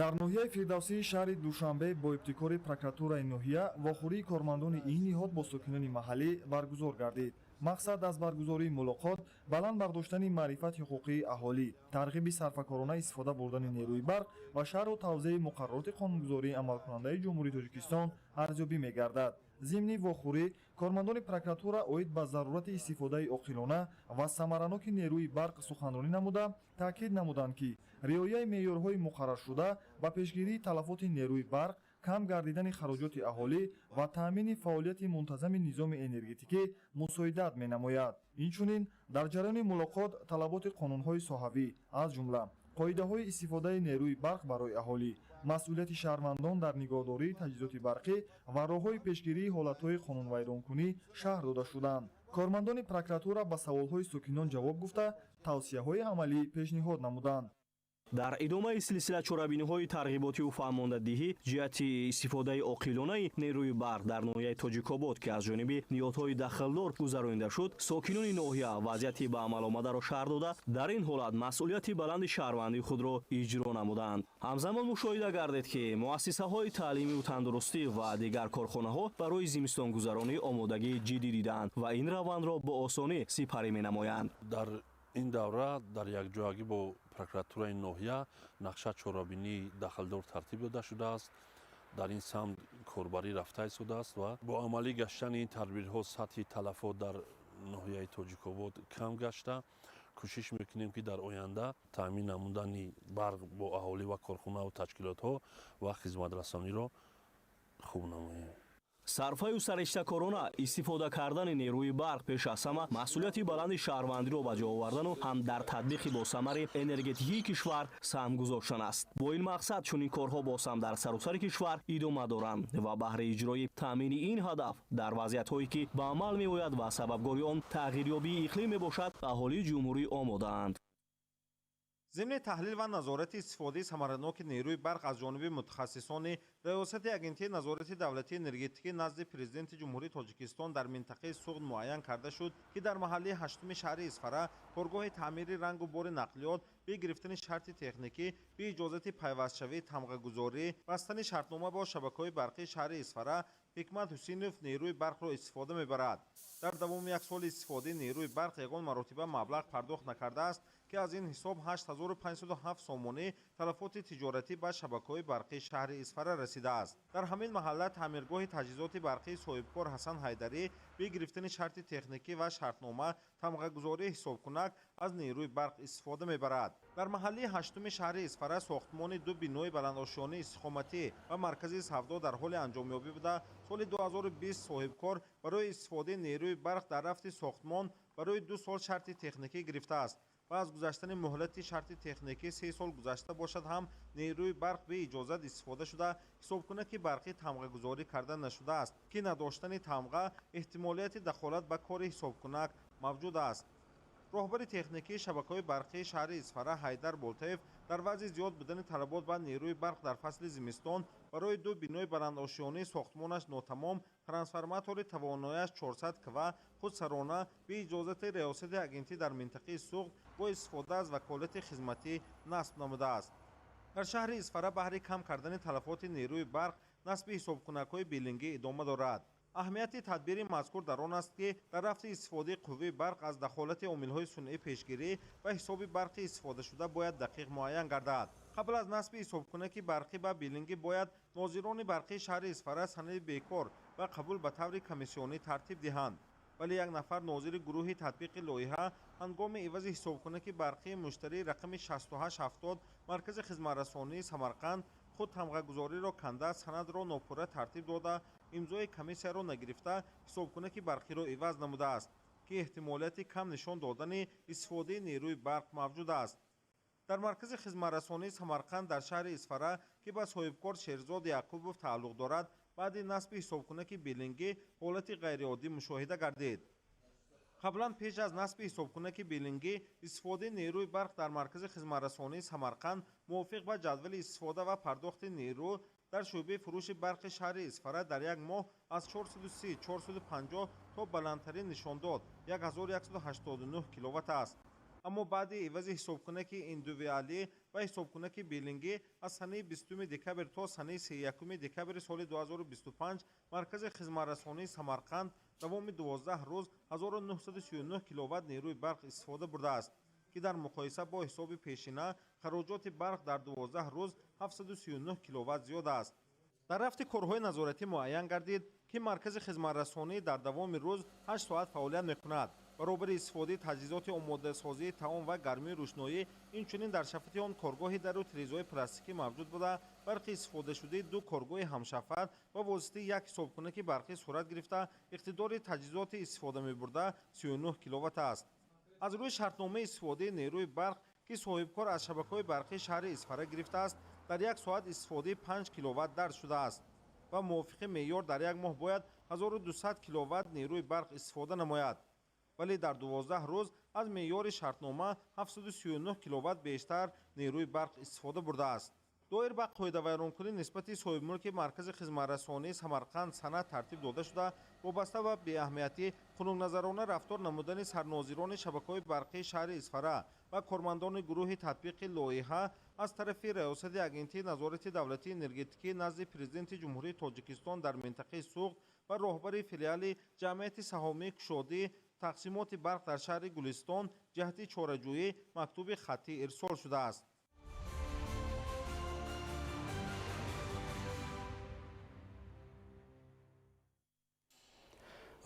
Дар ноҳияи Фирдавсии шаҳри Душанбе бо ибтикори прокуратураи ноҳия вохӯрии кормандони ин ниҳод бо сокинони маҳаллӣ баргузор гардид. Мақсад аз баргузории мулоқот баланд бардоштани маърифати ҳуқуқии аҳолӣ, тарғиби сарфакорона истифода бурдани нерӯи барқ ва шарҳу тавзеҳи муқаррароти қонунгузории амалкунандаи Ҷумҳурии Тоҷикистон арзёбӣ мегардад. Зимни вохӯрӣ кормандони прокуратура оид ба зарурати истифодаи оқилона ва самараноки нерӯи барқ суханронӣ намуда, таъкид намуданд, ки риояи меъёрҳои муқарраршуда ба пешгирии талафоти нерӯи барқ, кам гардидани хароҷоти аҳолӣ ва таъмини фаъолияти мунтазами низоми энергетикӣ мусоидат менамояд. Инчунин дар ҷараёни мулоқот талаботи қонунҳои соҳавӣ, аз ҷумла қоидаҳои истифодаи нерӯи барқ барои аҳолӣ, масъулияти шаҳрвандон дар нигоҳдории таҷҳизоти барқӣ ва роҳҳои пешгирии ҳолатҳои қонунвайронкунӣ шарҳ дода шуданд. Кормандони прокуратура ба саволҳои сокинон ҷавоб гуфта, тавсияҳои амалӣ пешниҳод намуданд. Дар идомаи силсила чорабиниҳои тарғиботиву фаҳмондадиҳӣ ҷиҳати истифодаи оқилонаи нерӯи барқ дар ноҳияи Тоҷикобод, ки аз ҷониби ниҳодҳои дахлдор гузаронида шуд, сокинони ноҳия вазъияти ба амал омадаро шарҳ дода, дар ин ҳолат масъулияти баланди шаҳрвандии худро иҷро намуданд. Ҳамзамон мушоҳида гардид, ки муассисаҳои таълимию тандурустӣ ва дигар корхонаҳо барои зимистонгузаронӣ омодагии ҷиддӣ диданд ва ин равандро бо осонӣ сипарӣ менамоянд. Дар ин давра дар якҷоягӣ бо прокуратураи ноҳия нақша чорабинии дахлдор тартиб дода шудааст. Дар ин самт корбарӣ рафта истодааст ва бо амалӣ гаштани ин тадбирҳо сатҳи талафот дар ноҳияи Тоҷикобод кам гашта, кӯшиш мекунем, ки дар оянда таъмин намудани барқ бо аҳолӣ ва корхонаву ташкилотҳо ва хизматрасониро хуб намоем. Сарфаю сариштакорона истифода кардани нерӯи барқ пеш аз ҳама масъулияти баланди шаҳрвандиро ба ҷо овардану ҳам дар татбиқи босамари энергетикии кишвар саҳм гузоштан аст. Бо ин мақсад чунин корҳо боз ҳам дар саросари кишвар идома доранд ва баҳри иҷрои таъмини ин ҳадаф дар вазъиятҳое, ки ба амал меояд ва сабабгори он тағйирёбии иқлим мебошад, аҳолии ҷумҳурӣ омодаанд. Зимни таҳлил ва назорати истифодаи самараноки нерӯи барқ аз ҷониби мутахассисони Раёсати Агентии назорати давлатии энергетикӣ назди Президенти Ҷумҳурии Тоҷикистон дар минтақаи Суғд муайян карда шуд, ки дар маҳаллаи ҳаштуми шаҳри Исфара коргоҳи таъмири рангу бори нақлиёт бе гирифтани шарти техникӣ, бе иҷозати пайвастшавии тамғагузорӣ, бастани шартнома бо шабакаҳои барқии шаҳри Исфара Ҳикмат Ҳусейнов нерӯи барқро истифода мебарад. Дар давоми як соли истифодаи нерӯи барқ ягон маротиба маблағ пардохт накардааст, ки аз ин ҳисоб 8507 сомонӣ талафоти тиҷоратӣ ба шабакаҳои барқии шаҳри Исфара расидааст. Дар ҳамин маҳалла таъмиргоҳи таҷҳизоти барқии соҳибкор Ҳасан Ҳайдарӣ бе гирифтани шарти техникӣ ва шартнома, тамғагузории ҳисобкунак аз нерӯи барқ истифода мебарад. Дар маҳаллаи ҳаштуми шаҳри Исфара сохтмони ду бинои баландошёнаи истиқоматӣ ва маркази савдо дар ҳоли анҷомёбӣ буда, соли 2020 соҳибкор барои истифодаи нерӯи барқ дар рафти сохтмон барои 2 сол шарти техникӣ гирифтааст ва аз гузаштани муҳлати шарти техникӣ 3 сол гузашта бошад ҳам нерӯи барқ беиҷозат истифода шуда, ҳисобкунаки барқӣ тамғагузорӣ карда нашудааст, ки надоштани тамға эҳтимолияти дахолат ба кори ҳисобкунак мавҷуд аст. Роҳбари техникии шабакаҳои барқии шаҳри Исфара Ҳайдар Болтаев дар вазъи зиёд будани талабот ба нерӯи барқ дар фасли зимистон барои ду бинои баландошёнаи сохтмонаш нотамом трансформатори тавонояш 400 кВ худсарона бе иҷозати Раёсати агентӣ дар минтақаи Суғд бо истифода аз ваколати хизматӣ насб намудааст. Дар шаҳри Исфара баҳри кам кардани талафоти нерӯи барқ насби ҳисобкунакҳои билингӣ идома дорад. Аҳамияти тадбири мазкур дар он аст, ки дар рафти истифодаи қувваи барқ аз дахолати омилҳои сунъӣ пешгирӣ ва ҳисоби барқи истифодашуда бояд дақиқ муайян гардад. Қабл аз насби ҳисобкунаки барқӣ ба билингӣ бояд нозирони барқии шаҳри Исфара санади бекор ва қабул ба таври комиссионӣ тартиб диҳанд. Вале як нафар нозири гурӯҳи татбиқи лоиҳа ҳангоми ивази ҳисобкунаки барқии муштарии рақами 6870 маркази хизматрасонии Самарқанд худ тамғагузориро канда, санадро нопурра тартиб дода, имзои комиссияро нагирифта ҳисобкунаки барқиро иваз намудааст, ки эҳтимолияти кам нишон додани истифодаи нерӯи барқ мавҷуд аст. Дар маркази хизматрасонии Самарқанд дар шаҳри Исфара, ки ба соҳибкор Шерзод Яқубов тааллуқ дорад, баъди насби ҳисобкунаки билингӣ ҳолати ғайриоддӣ мушоҳида гардид. Қаблан пеш аз насби ҳисобкунаки билингӣ истифодаи нерӯи барқ дар маркази хизматрасонии Самарқанд мувофиқ ба ҷадвали истифода ва пардохти нерӯ дар шӯъбаи фурӯши барқи шаҳри Исфара дар як моҳ аз 430-450 то баландтарин нишондод 1189 киловатт аст. Аммо баъди ивази ҳисобкунаки индивидуалӣ ва ҳисобкунаки биллингӣ аз санаи 20 декабр то санаи 31 декабри соли 2025 маркази хизматрасонии Самарқанд давоми 12 рӯз 1939 киловатт нерӯи барқ истифода бурдааст, ки дар муқоиса бо ҳисоби пешина хароҷоти барқ дар 12 рӯз 739 киловатт зиёд аст. Дар рафти корҳои назоратӣ муайян гардид, ки маркази хизматрасонӣ дар давоми рӯз 8 соат фаъолият мекунад. Баробари истифодаи таҷҳизоти омодасозии таом ва гармии рӯшноӣ, инчунин дар шафати он коргоҳи дару тирезаҳои пластикӣ мавҷуд буда, барқи истифодашудаи ду коргоҳи ҳамшафат ба воситаи як ҳисобкунаки барқӣ сурат гирифта, иқтидори таҷҳизоти истифода мебурда 39 киловатт аст. Аз рӯи шартномаи истифодаи нерӯи барқ, ки соҳибкор аз шабакаҳои барқии шаҳри Исфара гирифтааст, дар як соат истифодаи 5 киловатт дарҷ шудааст ва мувофиқи меъёр дар як моҳ бояд 1200 киловатт нерӯи барқ истифода намояд. Вале дар 12 рӯз аз меъёри шартнома 739 киловатт бештар нерӯи барқ истифода бурдааст. Доир ба қоидавайронкунӣ нисбати соҳибмулки маркази хизматрасонии Самарқанд санад тартиб дода шуда, вобаста ба беаҳамиятӣ хунукназарона рафтор намудани сарнозирони шабакаҳои барқии шаҳри Исфара ва кормандони гурӯҳи татбиқи лоиҳа аз тарафи Раёсати Агентии назорати давлатии энергетикӣ назди Президенти Ҷумҳурии Тоҷикистон дар минтақаи Суғд ва роҳбари филиали ҷамъияти саҳомии кушодӣ тақсимоти барқ дар шаҳри Гулистон ҷиҳати чораҷӯӣ мактуби хаттӣ ирсол шудааст.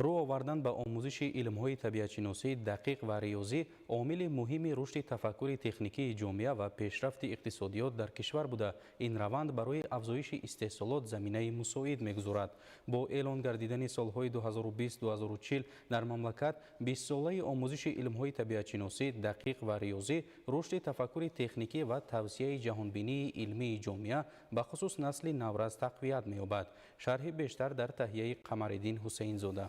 Рӯ овардан ба омӯзиши илмҳои табиатшиносӣ, дақиқ ва риёзӣ омили муҳими рушди тафаккури техникии ҷомеа ва пешрафти иқтисодиёт дар кишвар буда, ин раванд барои афзоиши истеҳсолот заминаи мусоид мегузорад. Бо эълон гардидани солҳои 2020-2040 дар мамлакат 20-солаи омӯзиши илмҳои табиатшиносӣ, дақиқ ва риёзӣ, рушди тафаккури техникӣ ва тавсияи ҷаҳонбинии илмии ҷомеа, бахусус насли наврас тақвият меёбад. Шарҳи бештар дар таҳияи Қамариддин Ҳусейнзода.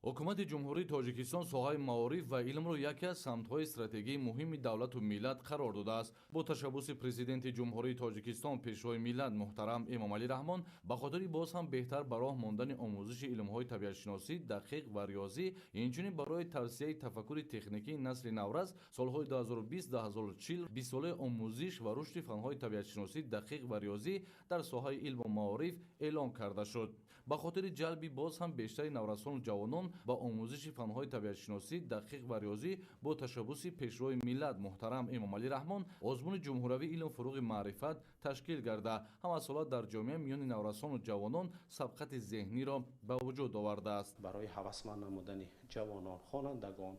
Ҳукумати Ҷумҳурии Тоҷикистон соҳаи маориф ва илмро яке аз самтҳои стратегии муҳими давлату миллат қарор додааст. Бо ташаббуси Президенти Ҷумҳурии Тоҷикистон, Пешвои миллат муҳтарам Эмомалӣ Раҳмон ба хотири боз ҳам беҳтар ба роҳ мондани омӯзиши илмҳои табиатшиносӣ, дақиқ ва риёзӣ, инчунин барои тавсияи тафаккури техникии насли наврас солҳои 2020-2040 20-солаи омӯзиш ва рушди фанҳои табиатшиносӣ, дақиқ ва риёзӣ дар соҳаи илму маориф эълон карда шуд. Ба хотири ҷалби боз ҳам бештари наврасону ҷавонон ба омӯзиши фанҳои табиатшиносӣ, дақиқ ва риёзӣ бо ташаббуси Пешвои миллат муҳтарам Эмомалӣ Раҳмон озмуни ҷумҳуравии илм фуруғи маърифат ташкил гарда, ҳамасола дар ҷомеа миёни наврасону ҷавонон сабқати зеҳниро ба вуҷуд овардааст. Барои ҳавасманд намудани ҷавонон, хонандагон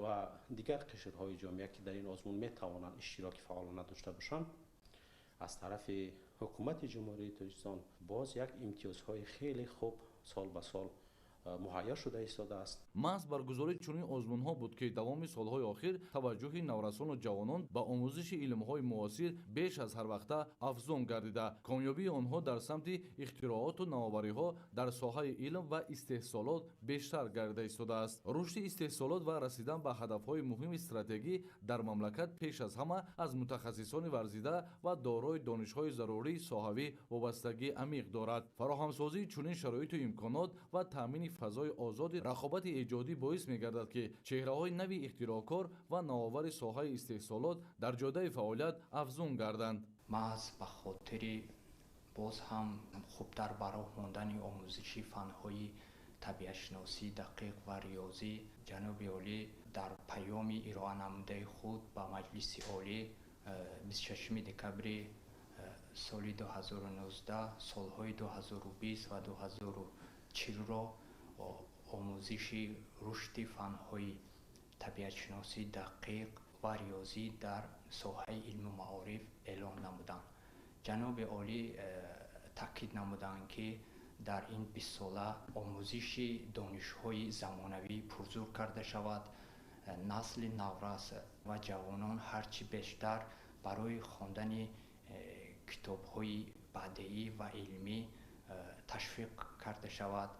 ва дигар қишрҳои ҷомеа, ки дар ин озмун метавонанд иштироки фаъолона дошта бошанд, аз тарафи ҳукумати Ҷумҳурии Тоҷикистон боз як имтиёзҳои хеле хуб сол ба сол муҳайё шуда истодааст. Маҳз баргузории чунин озмунҳо буд, ки давоми солҳои охир таваҷҷӯҳи наврасону ҷавонон ба омӯзиши илмҳои муосир беш аз ҳар вақта афзун гардида, комёбии онҳо дар самти ихтирооту навовариҳо дар соҳаи илм ва истеҳсолот бештар гардида истодааст. Рушди истеҳсолот ва расидан ба ҳадафҳои муҳими стратегӣ дар мамлакат пеш аз ҳама аз мутахассисони варзида ва дорои донишҳои зарурии соҳавӣ вобастагии амиқ дорад. Фароҳамсозии чунин шароиту имконот ва таъмини фазои озоди рақобати эҷодӣ боис мегардад, ки чеҳраҳои нави ихтироъкор ва навовари соҳаи истеҳсолот дар ҷодаи фаъолият афзун гарданд. Маҳз ба хотири боз ҳам хубтар ба роҳ мондани омӯзиши фанҳои табиатшиносӣ, дақиқ ва риёзӣ, ҷаноби олӣ дар паёми ироа намудаи худ ба Маҷлиси Олӣ 26 декабри соли 2019 солҳои 2020 ва 2040-ро омӯзиши рушди фанҳои табиатшиносӣ, дақиқ ва риёзӣ дар соҳаи илму маориф эълон намуданд. Ҷаноби олӣ таъкид намуданд, ки дар ин 20-сола омӯзиши донишҳои замонавӣ пурзур карда шавад, насли наврас ва ҷавонон ҳарчи бештар барои хондани китобҳои бадеӣ ва илмӣ ташвиқ карда шавад.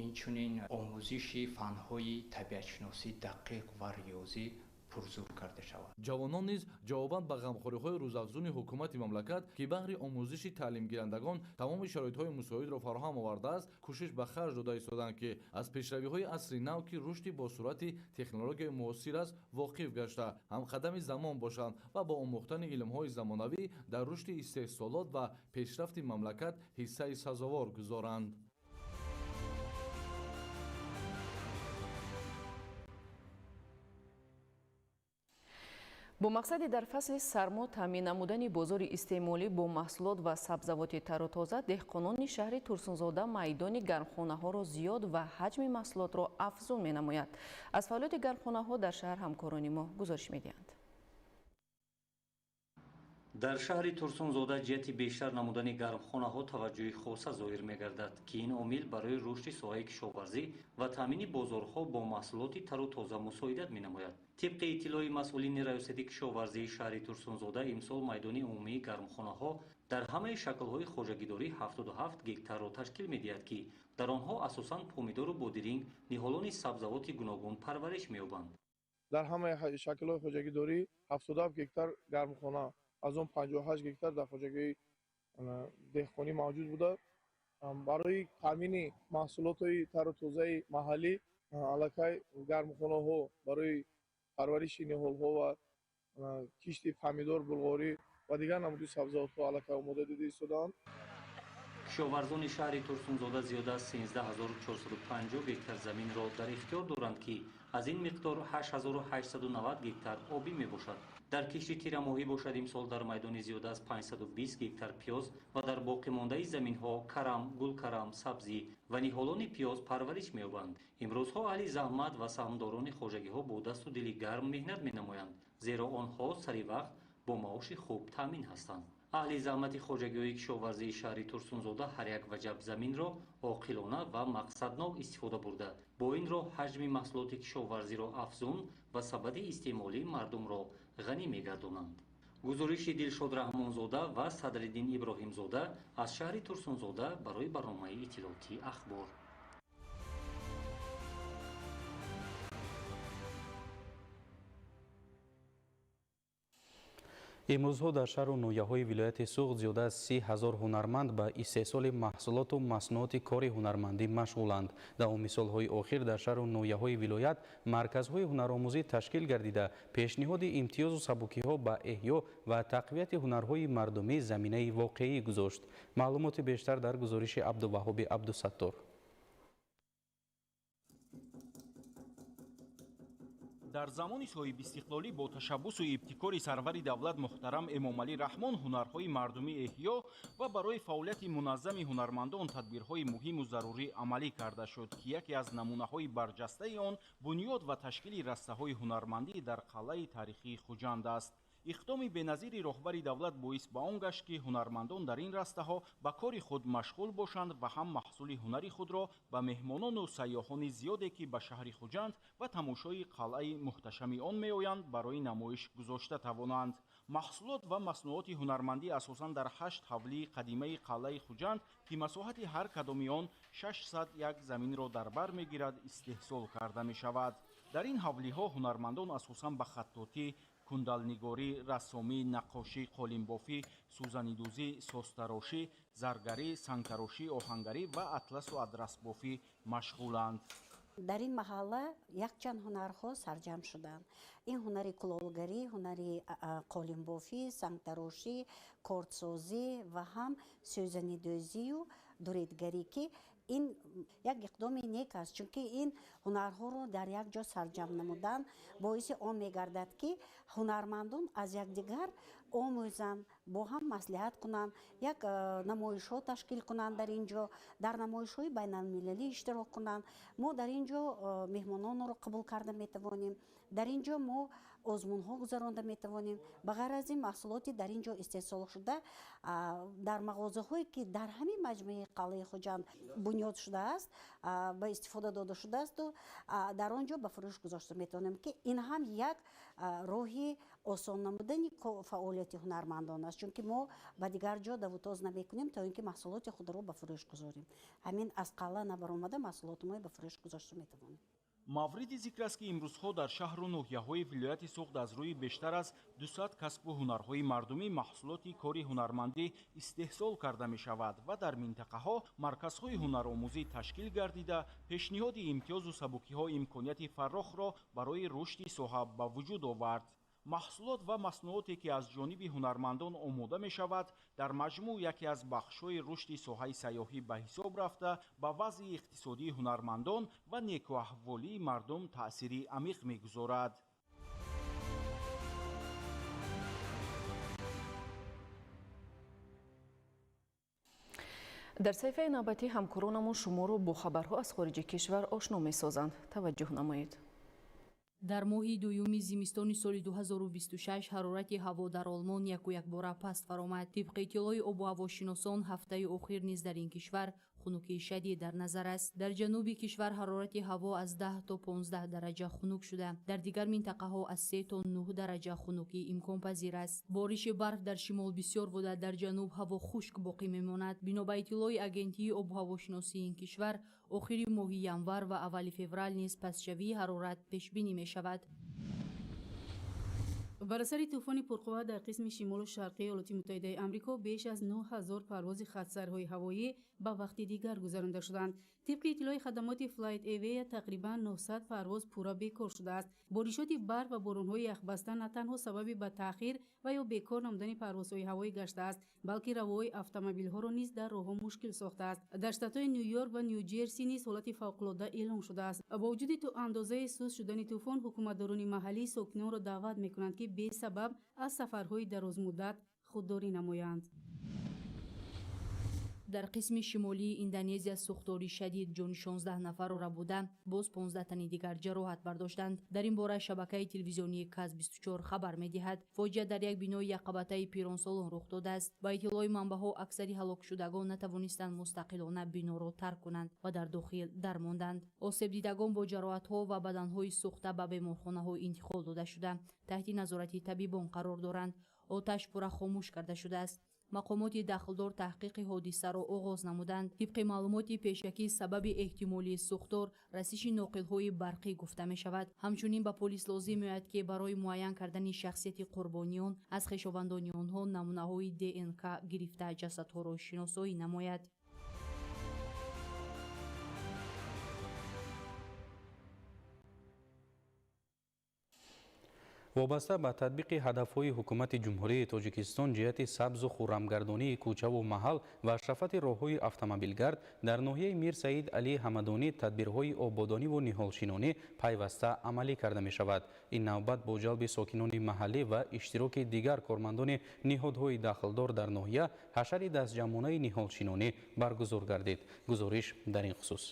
Инчунин омӯзиши фанҳои табиатшиносӣ, дақиқ ва риёзӣ пурзур карда шавад. Ҷавонон низ ҷавобан ба ғамхориҳои рӯзафзуни ҳукумати мамлакат, ки баҳри омӯзиши таълимгирандагон тамоми шароитҳои мусоидро фароҳам овардааст, кӯшиш ба харҷ дода истоданд, ки аз пешравиҳои асри нав, ки рушди бо суръати технологияи муосир аст, воқиф гашта, ҳамқадами замон бошанд ва бо омӯхтани илмҳои замонавӣ дар рушди истеҳсолот ва пешрафти мамлакат ҳиссаи сазовор гузоранд. Бо мақсади дар фасли сармо таъмин намудани бозори истеъмолӣ бо маҳсулот ва сабзавоти тару тоза, деҳқонони шаҳри Турсунзода майдони гармхонаҳоро зиёд ва ҳаҷми маҳсулотро афзун менамояд. Аз фаъолияти гармхонаҳо дар шаҳр ҳамкорони мо гузориш медиҳанд. Дар шаҳри Турсунзода ҷиҳати бештар намудани гармхонаҳо таваҷҷӯҳи хоса зоҳир мегардад, ки ин омил барои рушди соҳаи кишоварзӣ ва таъмини бозорҳо бо маҳсулоти тару тоза мусоидат менамояд. Тибқи иттилои масъулини раёсати кишоварзии шаҳри Турсунзода, имсол майдони умумии гармхонаҳо дар ҳамаи шаклҳои хоҷагидорӣ 77 гектарро ташкил медиҳад, ки дар онҳо асосан помидору бодиринг, ниҳолони сабзавоти гуногун парвариш меёбанд. Дар ҳамаи шаклҳои хоҷагидорӣ 77 гектар гармхона, аз он 58 гектар дар хоҷагии деҳқонӣ мавҷуд буда. Барои таъмини маҳсулотҳои тару тозаи маҳаллӣ аллакай гармхонаҳо барои парвариши ниҳолҳо ва кишти помидор, булғорӣ ва дигар намуди сабзавотҳо аллакай омода дида истодаанд. Кишоварзони шаҳри Турсунзода зиёда аз 13450 гектар заминро дар ихтиёр доранд, ки аз ин миқдор 8890 гектар обӣ мебошад. Дар кишти тирамоҳӣ бошад, имсол дар майдони зиёда аз 520 гектар пиёз ва дар боқимондаи заминҳо карам, гулкарам, сабзӣ ва ниҳолони пиёз парвариш меёбанд. Имрӯзҳо аҳли заҳмат ва саҳмдорони хоҷагиҳо бо дасту дили гарм меҳнат менамоянд, зеро онҳо сари вақт бо маоши хуб таъмин ҳастанд. Аҳли заҳмати хоҷагиҳои кишоварзии шаҳри Турсунзода ҳар як ваҷаб заминро оқилона ва мақсаднок истифода бурда, бо ин роҳ ҳаҷми маҳсулоти кишоварзиро афзун ва сабади истеъмолии мардумро ғанӣ мегардонанд. Гузориши Дилшод Раҳмонзода ва Садриддин Иброҳимзода аз шаҳри Турсунзода барои барномаи иттилоотии Ахбор. Имрӯзҳо дар шаҳру ноҳияҳои вилояти Суғд зиёда аз 30 000 ҳунарманд ба истеҳсоли маҳсулоту маснуоти кори ҳунармандӣ машғуланд. Давоми солҳои охир дар шаҳру ноҳияҳои вилоят марказҳои ҳунаромӯзӣ ташкил гардида, пешниҳоди имтиёзу сабукиҳо ба эҳё ва тақвияти ҳунарҳои мардумӣ заминаи воқеӣ гузошт. Маълумоти бештар дар гузориши Абдуваҳоби Абдусаттор. Дар замони соҳибистиқлолӣ бо ташаббусу ибтикори сарвари давлат муҳтарам Эмомалӣ Раҳмон ҳунарҳои мардумӣ эҳё ва барои фаъолияти муназзами ҳунармандон тадбирҳои муҳиму зарурӣ амалӣ карда шуд, ки яке аз намунаҳои барҷастаи он бунёд ва ташкили растаҳои ҳунармандӣ дар қалъаи таърихии Хуҷанд аст. Иқдоми беназири роҳбари давлат боис ба он гашт, ки ҳунармандон дар ин растаҳо ба кори худ машғул бошанд ва ҳам маҳсули ҳунари худро ба меҳмонону сайёҳони зиёде, ки ба шаҳри Хуҷанд ва тамошои қалъаи муҳташами он меоянд, барои намоиш гузошта тавонанд. Маҳсулот ва маснуоти ҳунармандӣ асосан дар 8 ҳавлии қадимаи қалъаи Хуҷанд, ки масоҳати ҳар кадоми он 601 заминро дар бар мегирад, истеҳсол карда мешавад. Дар ин ҳавлиҳо ҳунармандон асосан ба хаттотӣ, кундалнигорӣ, рассомӣ, наққошӣ, қолинбофӣ, сӯзанидӯзӣ, созтарошӣ, заргарӣ, сангтарошӣ, оҳангарӣ ва атласу адрасбофӣ машғуланд. Дар ин маҳалла якчанд ҳунарҳо сарҷамъ шуданд. Ин ҳунари кулолгарӣ, ҳунари қолинбофӣ, сангтарошӣ, кордсозӣ ва ҳам сӯзанидӯзию дуредгарӣ, ки ин як иқдоми нек аст, чунки ин ҳунарҳоро дар як ҷо сарҷамъ намудан боиси он мегардад, ки ҳунармандон аз якдигар омӯзанд, бо ҳам маслиҳат кунанд, як намоишҳо ташкил кунанд, дар ин ҷо дар намоишҳои байналмилалӣ иштирок кунанд. Мо дар ин ҷо меҳмононро қабул карда метавонем, дар ин ҷо мо озмунҳо гузаронда метавонем. Ба ғайр аз ин, маҳсулоти дар ин ҷо истеҳсол шуда дар мағозаҳое, ки дар ҳамин маҷмӯаи қалъаи Хуҷанд бунёд шудааст, ба истифода дода шудаасту дар он ҷо ба фурӯш гузошта метавонем, ки ин ҳам як роҳи осон намудани фаъолияти ҳунармандон аст, чунки мо ба дигар ҷо давутоз намекунем то ин ки маҳсулоти худро ба фурӯш гузорем. Ҳамин аз қалъа набаромада маҳсулоти мо ба фурӯш гузошта метавонем. Мавриди зикр аст, ки имрӯзҳо дар шаҳру ноҳияҳои вилояти Суғд аз рӯи бештар аз 200 касбу ҳунарҳои мардумӣ маҳсулоти кори ҳунармандӣ истеҳсол карда мешавад ва дар минтақаҳо марказҳои ҳунаромӯзӣ ташкил гардида, пешниҳоди имтиёзу сабукиҳо имконияти фаррохро барои рушди соҳа ба вуҷуд овард. Маҳсулот ва маснуоте, ки аз ҷониби ҳунармандон омода мешавад, дар маҷмӯъ яке аз бахшҳои рушди соҳаи сайёҳӣ ба ҳисоб рафта, ба вазъи иқтисодии ҳунармандон ва некуаҳволии мардум таъсири амиқ мегузорад. Дар саҳифаи навбатӣ ҳамкоронамон шуморо бо хабарҳо аз хориҷи кишвар ошно месозанд. Таваҷҷӯҳ намоед. Дар моҳи дуюми зимистони соли 2026 ҳарорати ҳаво дар Олмон яку якбора паст фаромад. Тибқи иттилои обу ҳавошиносон, ҳафтаи охир низ дар ин кишвар хунукии шадид дар назар аст. Дар ҷануби кишвар ҳарорати ҳаво аз 10 то 15 дараҷа хунук шуда, дар дигар минтақаҳо аз 3 то 9 дараҷа хунукӣ имконпазир аст. Бориши барф дар шимол бисёр буда, дар ҷануб ҳаво хушк боқӣ мемонад. Бино ба иттилои агентии обу ҳавошиносии ин кишвар, охири моҳи январ ва аввали феврал низ пастшавии ҳарорат пешбинӣ мешавад. Бар асари тӯфони пурқувва дар қисми шимолу шарқии Иёлоти Муттаҳидаи Амрико беш аз 9000 парвози хатсайрҳои ҳавоӣ ба вақти дигар гузаронда шуданд. Тибқи иттилои хадамоти Flight Away, тақрибан 900 парвоз пурра бекор шудааст. Боришоти барф ва боронҳои яхбаста на танҳо сабаби ба таъхир ва ё бекор намудани парвозҳои ҳавоӣ гаштааст, балки равоҳои автомобилҳоро низ дар роҳҳо мушкил сохтааст. Дар штатҳои Ню-Йорк ва Ню-Ҷерси низ ҳолати фавқулодда эълон шудааст. Бо вуҷуди то андозаи суст шудани тӯфон, ҳукуматдорони маҳаллӣ сокинонро даъват мекунанд, ки бесабаб аз сафарҳои дарозмуддат худдорӣ намоянд. Дар қисми шимолии Индонезия сӯхтори шадид ҷони 16 нафарро рабуда, боз 15 тани дигар ҷароҳат бардоштанд. Дар ин бора шабакаи телевизионии КАЗ-24 хабар медиҳад. Фоҷиа дар як бинои якқабатаи пиронсолон рух додааст. Ба иттилои манбаъҳо, аксари ҳалокшудагон натавонистанд мустақилона биноро тарк кунанд ва дар дохил дармонданд. Осебдидагон бо ҷароҳатҳо ва баданҳои сӯхта ба беморхонаҳо интиқол дода шуда, таҳти назорати табибон қарор доранд. Оташ пурра хомӯш карда шудааст. Мақомоти дахлдор таҳқиқи ҳодисаро оғоз намуданд. Тибқи маълумоти пешакӣ, сабаби эҳтимолии сӯхтор расиши ноқилҳои барқӣ гуфта мешавад. Ҳамчунин ба полис лозим меояд, ки барои муайян кардани шахсияти қурбониён аз хешовандони онҳо намунаҳои ДНК гирифта ҷасадҳоро шиносоӣ намояд. Вобаста ба татбиқи ҳадафҳои ҳукумати Ҷумҳурии Тоҷикистон ҷиҳати сабзу хуррамгардонии кӯчаву маҳал ва шафати роҳҳои автомобилгард дар ноҳияи Мир Саид Алӣ Ҳамадонӣ тадбирҳои ободониву ниҳолшинонӣ пайваста амалӣ карда мешавад. Ин навбат бо ҷалби сокинони маҳаллӣ ва иштироки дигар кормандони ниҳодҳои дахлдор дар ноҳия ҳашари дастҷамъонаи ниҳолшинонӣ баргузор гардид. Гузориш дар ин хусус.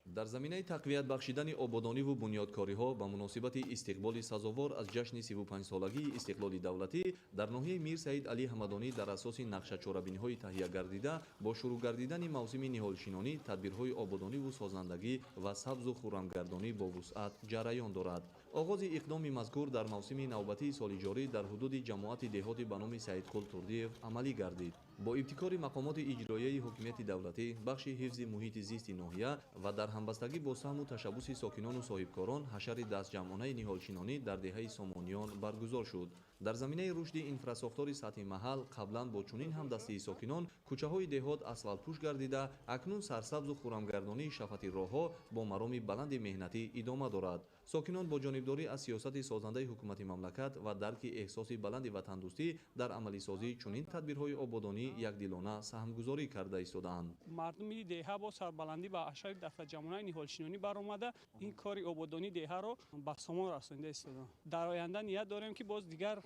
Дар заминаи тақвият бахшидани ободониву бунёдкориҳо ба муносибати истиқболи сазовор аз ҷашни 35-солагии истиқлоли давлатӣ дар ноҳияи Мир Саид Алӣ Ҳамадонӣ дар асоси нақшачорабиниҳои таҳия гардида бо шурӯъ гардидани мавсими ниҳолшинонӣ тадбирҳои ободониву созандагӣ ва сабзу хуррамгардонӣ бо вусъат ҷараён дорад. Оғози иқдоми мазкур дар мавсими навбатии соли ҷорӣ дар ҳудуди ҷамоати деҳоти ба номи Саидқул Турдиев амалӣ гардид. Бо ибтикори мақомоти иҷроияи ҳокимияти давлатӣ, бахши ҳифзи муҳити зисти ноҳия ва дар ҳамбастагӣ бо саҳму ташаббуси сокинону соҳибкорон ҳашари дастҷамъонаи ниҳолшинонӣ дар деҳаи Сомониён баргузор шуд. Дар заминаи рушди инфрасохтори сатҳи маҳал қаблан бо чунин ҳамдастии сокинон кӯчаҳои деҳот асфалтпӯш гардида, акнун сарсабзу хуррамгардонии шафати роҳҳо бо мароми баланди меҳнатӣ идома дорад. Сокинон бо ҷонибдорӣ аз сиёсати созандаи ҳукумати мамлакат ва дарки эҳсоси баланди ватандӯстӣ дар амалисозии чунин тадбирҳои ободонӣ якдилона саҳмгузорӣ карда истодаанд. Мардуми деҳа бо сарбаландӣ ба ҳашари дастаҷамъонаи ниҳолшинонӣ баромада, ин кори ободонии деҳаро ба сомон расонида истодаанд. Дар оянда ният дорем, ки боз дигар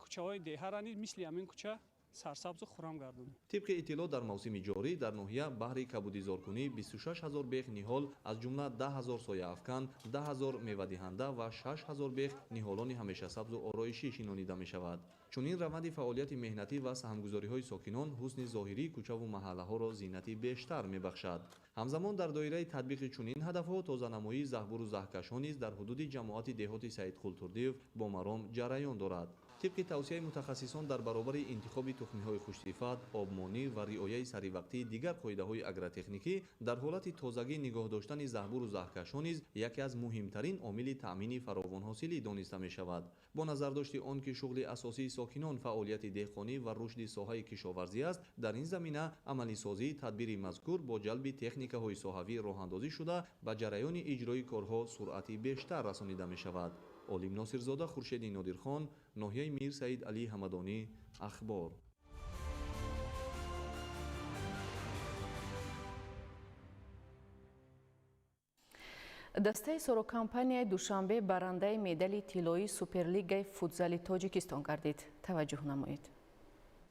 кӯчаҳои деҳаро низ мисли ҳамин кӯча сарсабзу хуррам гардонем. Тибқи иттилоъ, дар мавсими ҷорӣ дар ноҳия баҳри кабудизоркунӣ 26 000 бех ниҳол, аз ҷумла 10 000 сояафкан, 10 000 мевадиҳанда ва 6 000 бех ниҳолони ҳамешасабзу ороишӣ шинонида мешавад. Чунин раванди фаъолияти меҳнатӣ ва саҳмгузориҳои сокинон ҳусни зоҳирии кӯчаву маҳаллаҳоро зинати бештар мебахшад. Ҳамзамон дар доираи татбиқи чунин ҳадафҳо тозанамоии заҳбуру заҳкашҳо низ дар ҳудуди ҷамоати деҳоти Саидқул Турдиев бо маром ҷараён дорад. Тибқи тавсияи мутахассисон, дар баробари интихоби тухмиҳои хушсифат, обмонӣ ва риояи саривақтии дигар қоидаҳои агротехникӣ, дар ҳолати тозагӣ нигоҳ доштани заҳбуру заҳкашҳо низ яке аз муҳимтарин омили таъмини фаровонҳосилӣ дониста мешавад. Бо назардошти он ки шуғли асосии сокинон фаъолияти деҳқонӣ ва рушди соҳаи кишоварзӣ аст, дар ин замина амалисозии тадбири мазкур бо ҷалби техникаҳои соҳавӣ роҳандозӣ шуда, ба ҷараёни иҷрои корҳо суръати бештар расонида мешавад. Олим Носирзода, Хуршеди Нодирхон, ноҳияи Мир Саид Алӣ Ҳамадонӣ, Ахбор. Дастаи Сорокомпанияи Душанбе барандаи медали тиллоии Суперлигаи футзали Тоҷикистон гардид. Таваҷҷӯҳ намоед.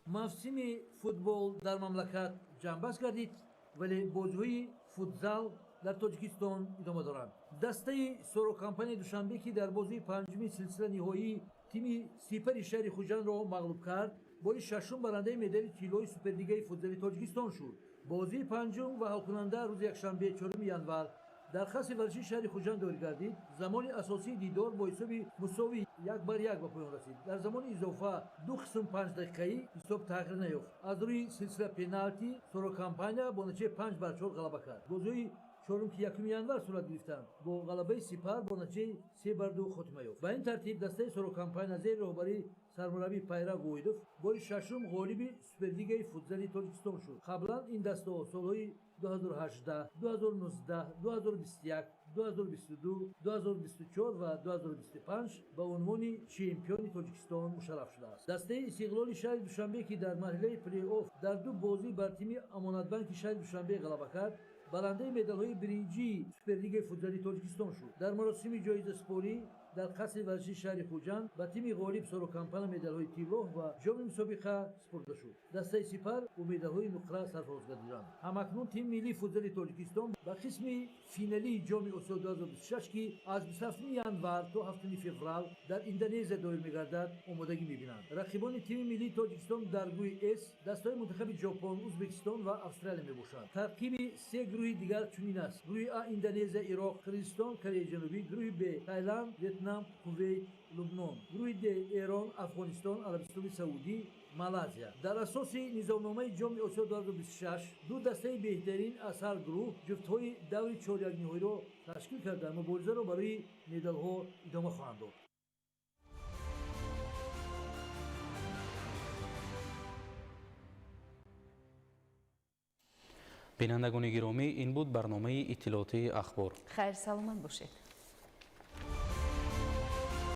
Мавсими футбол дар мамлакат ҷамъбаст гардид, вале бозиҳои футзал дар Тоҷикистон идома доранд. Дастаи Сорокомпанияи Душанбе, ки дар бозии панҷуми силсила ниҳоии тими Сипари шаҳри Хуҷандро мағлуб кард, бори шашум барандаи медали тиллои Суперлигаи футзали Тоҷикистон шуд. Бозии панҷум ва ҳалкунанда рӯзи якшанбе 4 январ дар қасри варзишии шаҳри Хуҷанд доир гардид. Замони асосии дидор бо ҳисоби мусовӣ 1-1 ба поён расид. Дар замони изофа ду қисм 5 дақиқаӣ ҳисоб тағйир наёфт. Аз рӯи силсила пеналти Сорокомпания бо натиҷаи 5-4 ғалаба кард. Бозиҳои чорум, ки 1 январ сурат гирифтанд, бо ғалабаи Сипар бо натиҷаи 3-2 хотима ёфт. Ба ин тартиб дастаи Сорокомпания зери роҳбарии сармураббӣ Пайрав Воҳидов бори шашум ғолиби Суперлигаи футзали Тоҷикистон шуд. Қаблан ин дастаҳо солҳои 2018, 2019, 2021, 2022, 2024 ва 2025 ба унвони чемпиони Тоҷикистон мушарраф шудааст. Дастаи Истиқлоли шаҳри Душанбе, ки дар марҳилаи плей-офф дар ду бозӣ бар тими Амонатбанки шаҳри Душанбе ғалаба кард, барандаи медалҳои биринҷии Суперлигаи футзали Тоҷикистон шуд. Дар маросими ҷоизаспорӣ дар қасри варзишии шаҳри Хуҷанд ба тими ғолиб Сорокомпания медалҳои тиллоҳ ва ҷоми мусобиқа супурда шуд. Дастаи Сипар бо медалҳои нуқра сарфароз гардиданд. Ҳамакнун тими миллии футзали Тоҷикистон ба қисми финалии ҷоми Осиё 2026, ки аз 27 январ то 7 феврал дар Индонезия доир мегардад, омодагӣ мебинанд. Рақибони тими миллии Тоҷикистон дар гурӯҳи С дастаҳои мунтахаби Ҷопон, Ӯзбекистон ва Австралия мебошанд. Таркиби се гурӯҳи дигар чунин аст: гурӯҳи А Индонезия, Ироқ, Қирғизистон, Кореяи Ҷанубӣ, гурӯҳи Б Таиланд, Вьетнам, Кувейт, Лубнон, гурӯҳи Д Эрон, Афғонистон, Арабистони Саудӣ, Малайзия. Дар асоси низомномаи ҷоми Осиё 2026 ду дастаи беҳтарин аз ҳар гурӯҳ ҷуфтҳои даври чорякниҳоиро ташкил карда, муборизаро барои медалҳо идома хоҳанд дод. Бинандагони гиромӣ, ин буд барномаи иттилоотии Ахбор. Хайр, саломат бошед.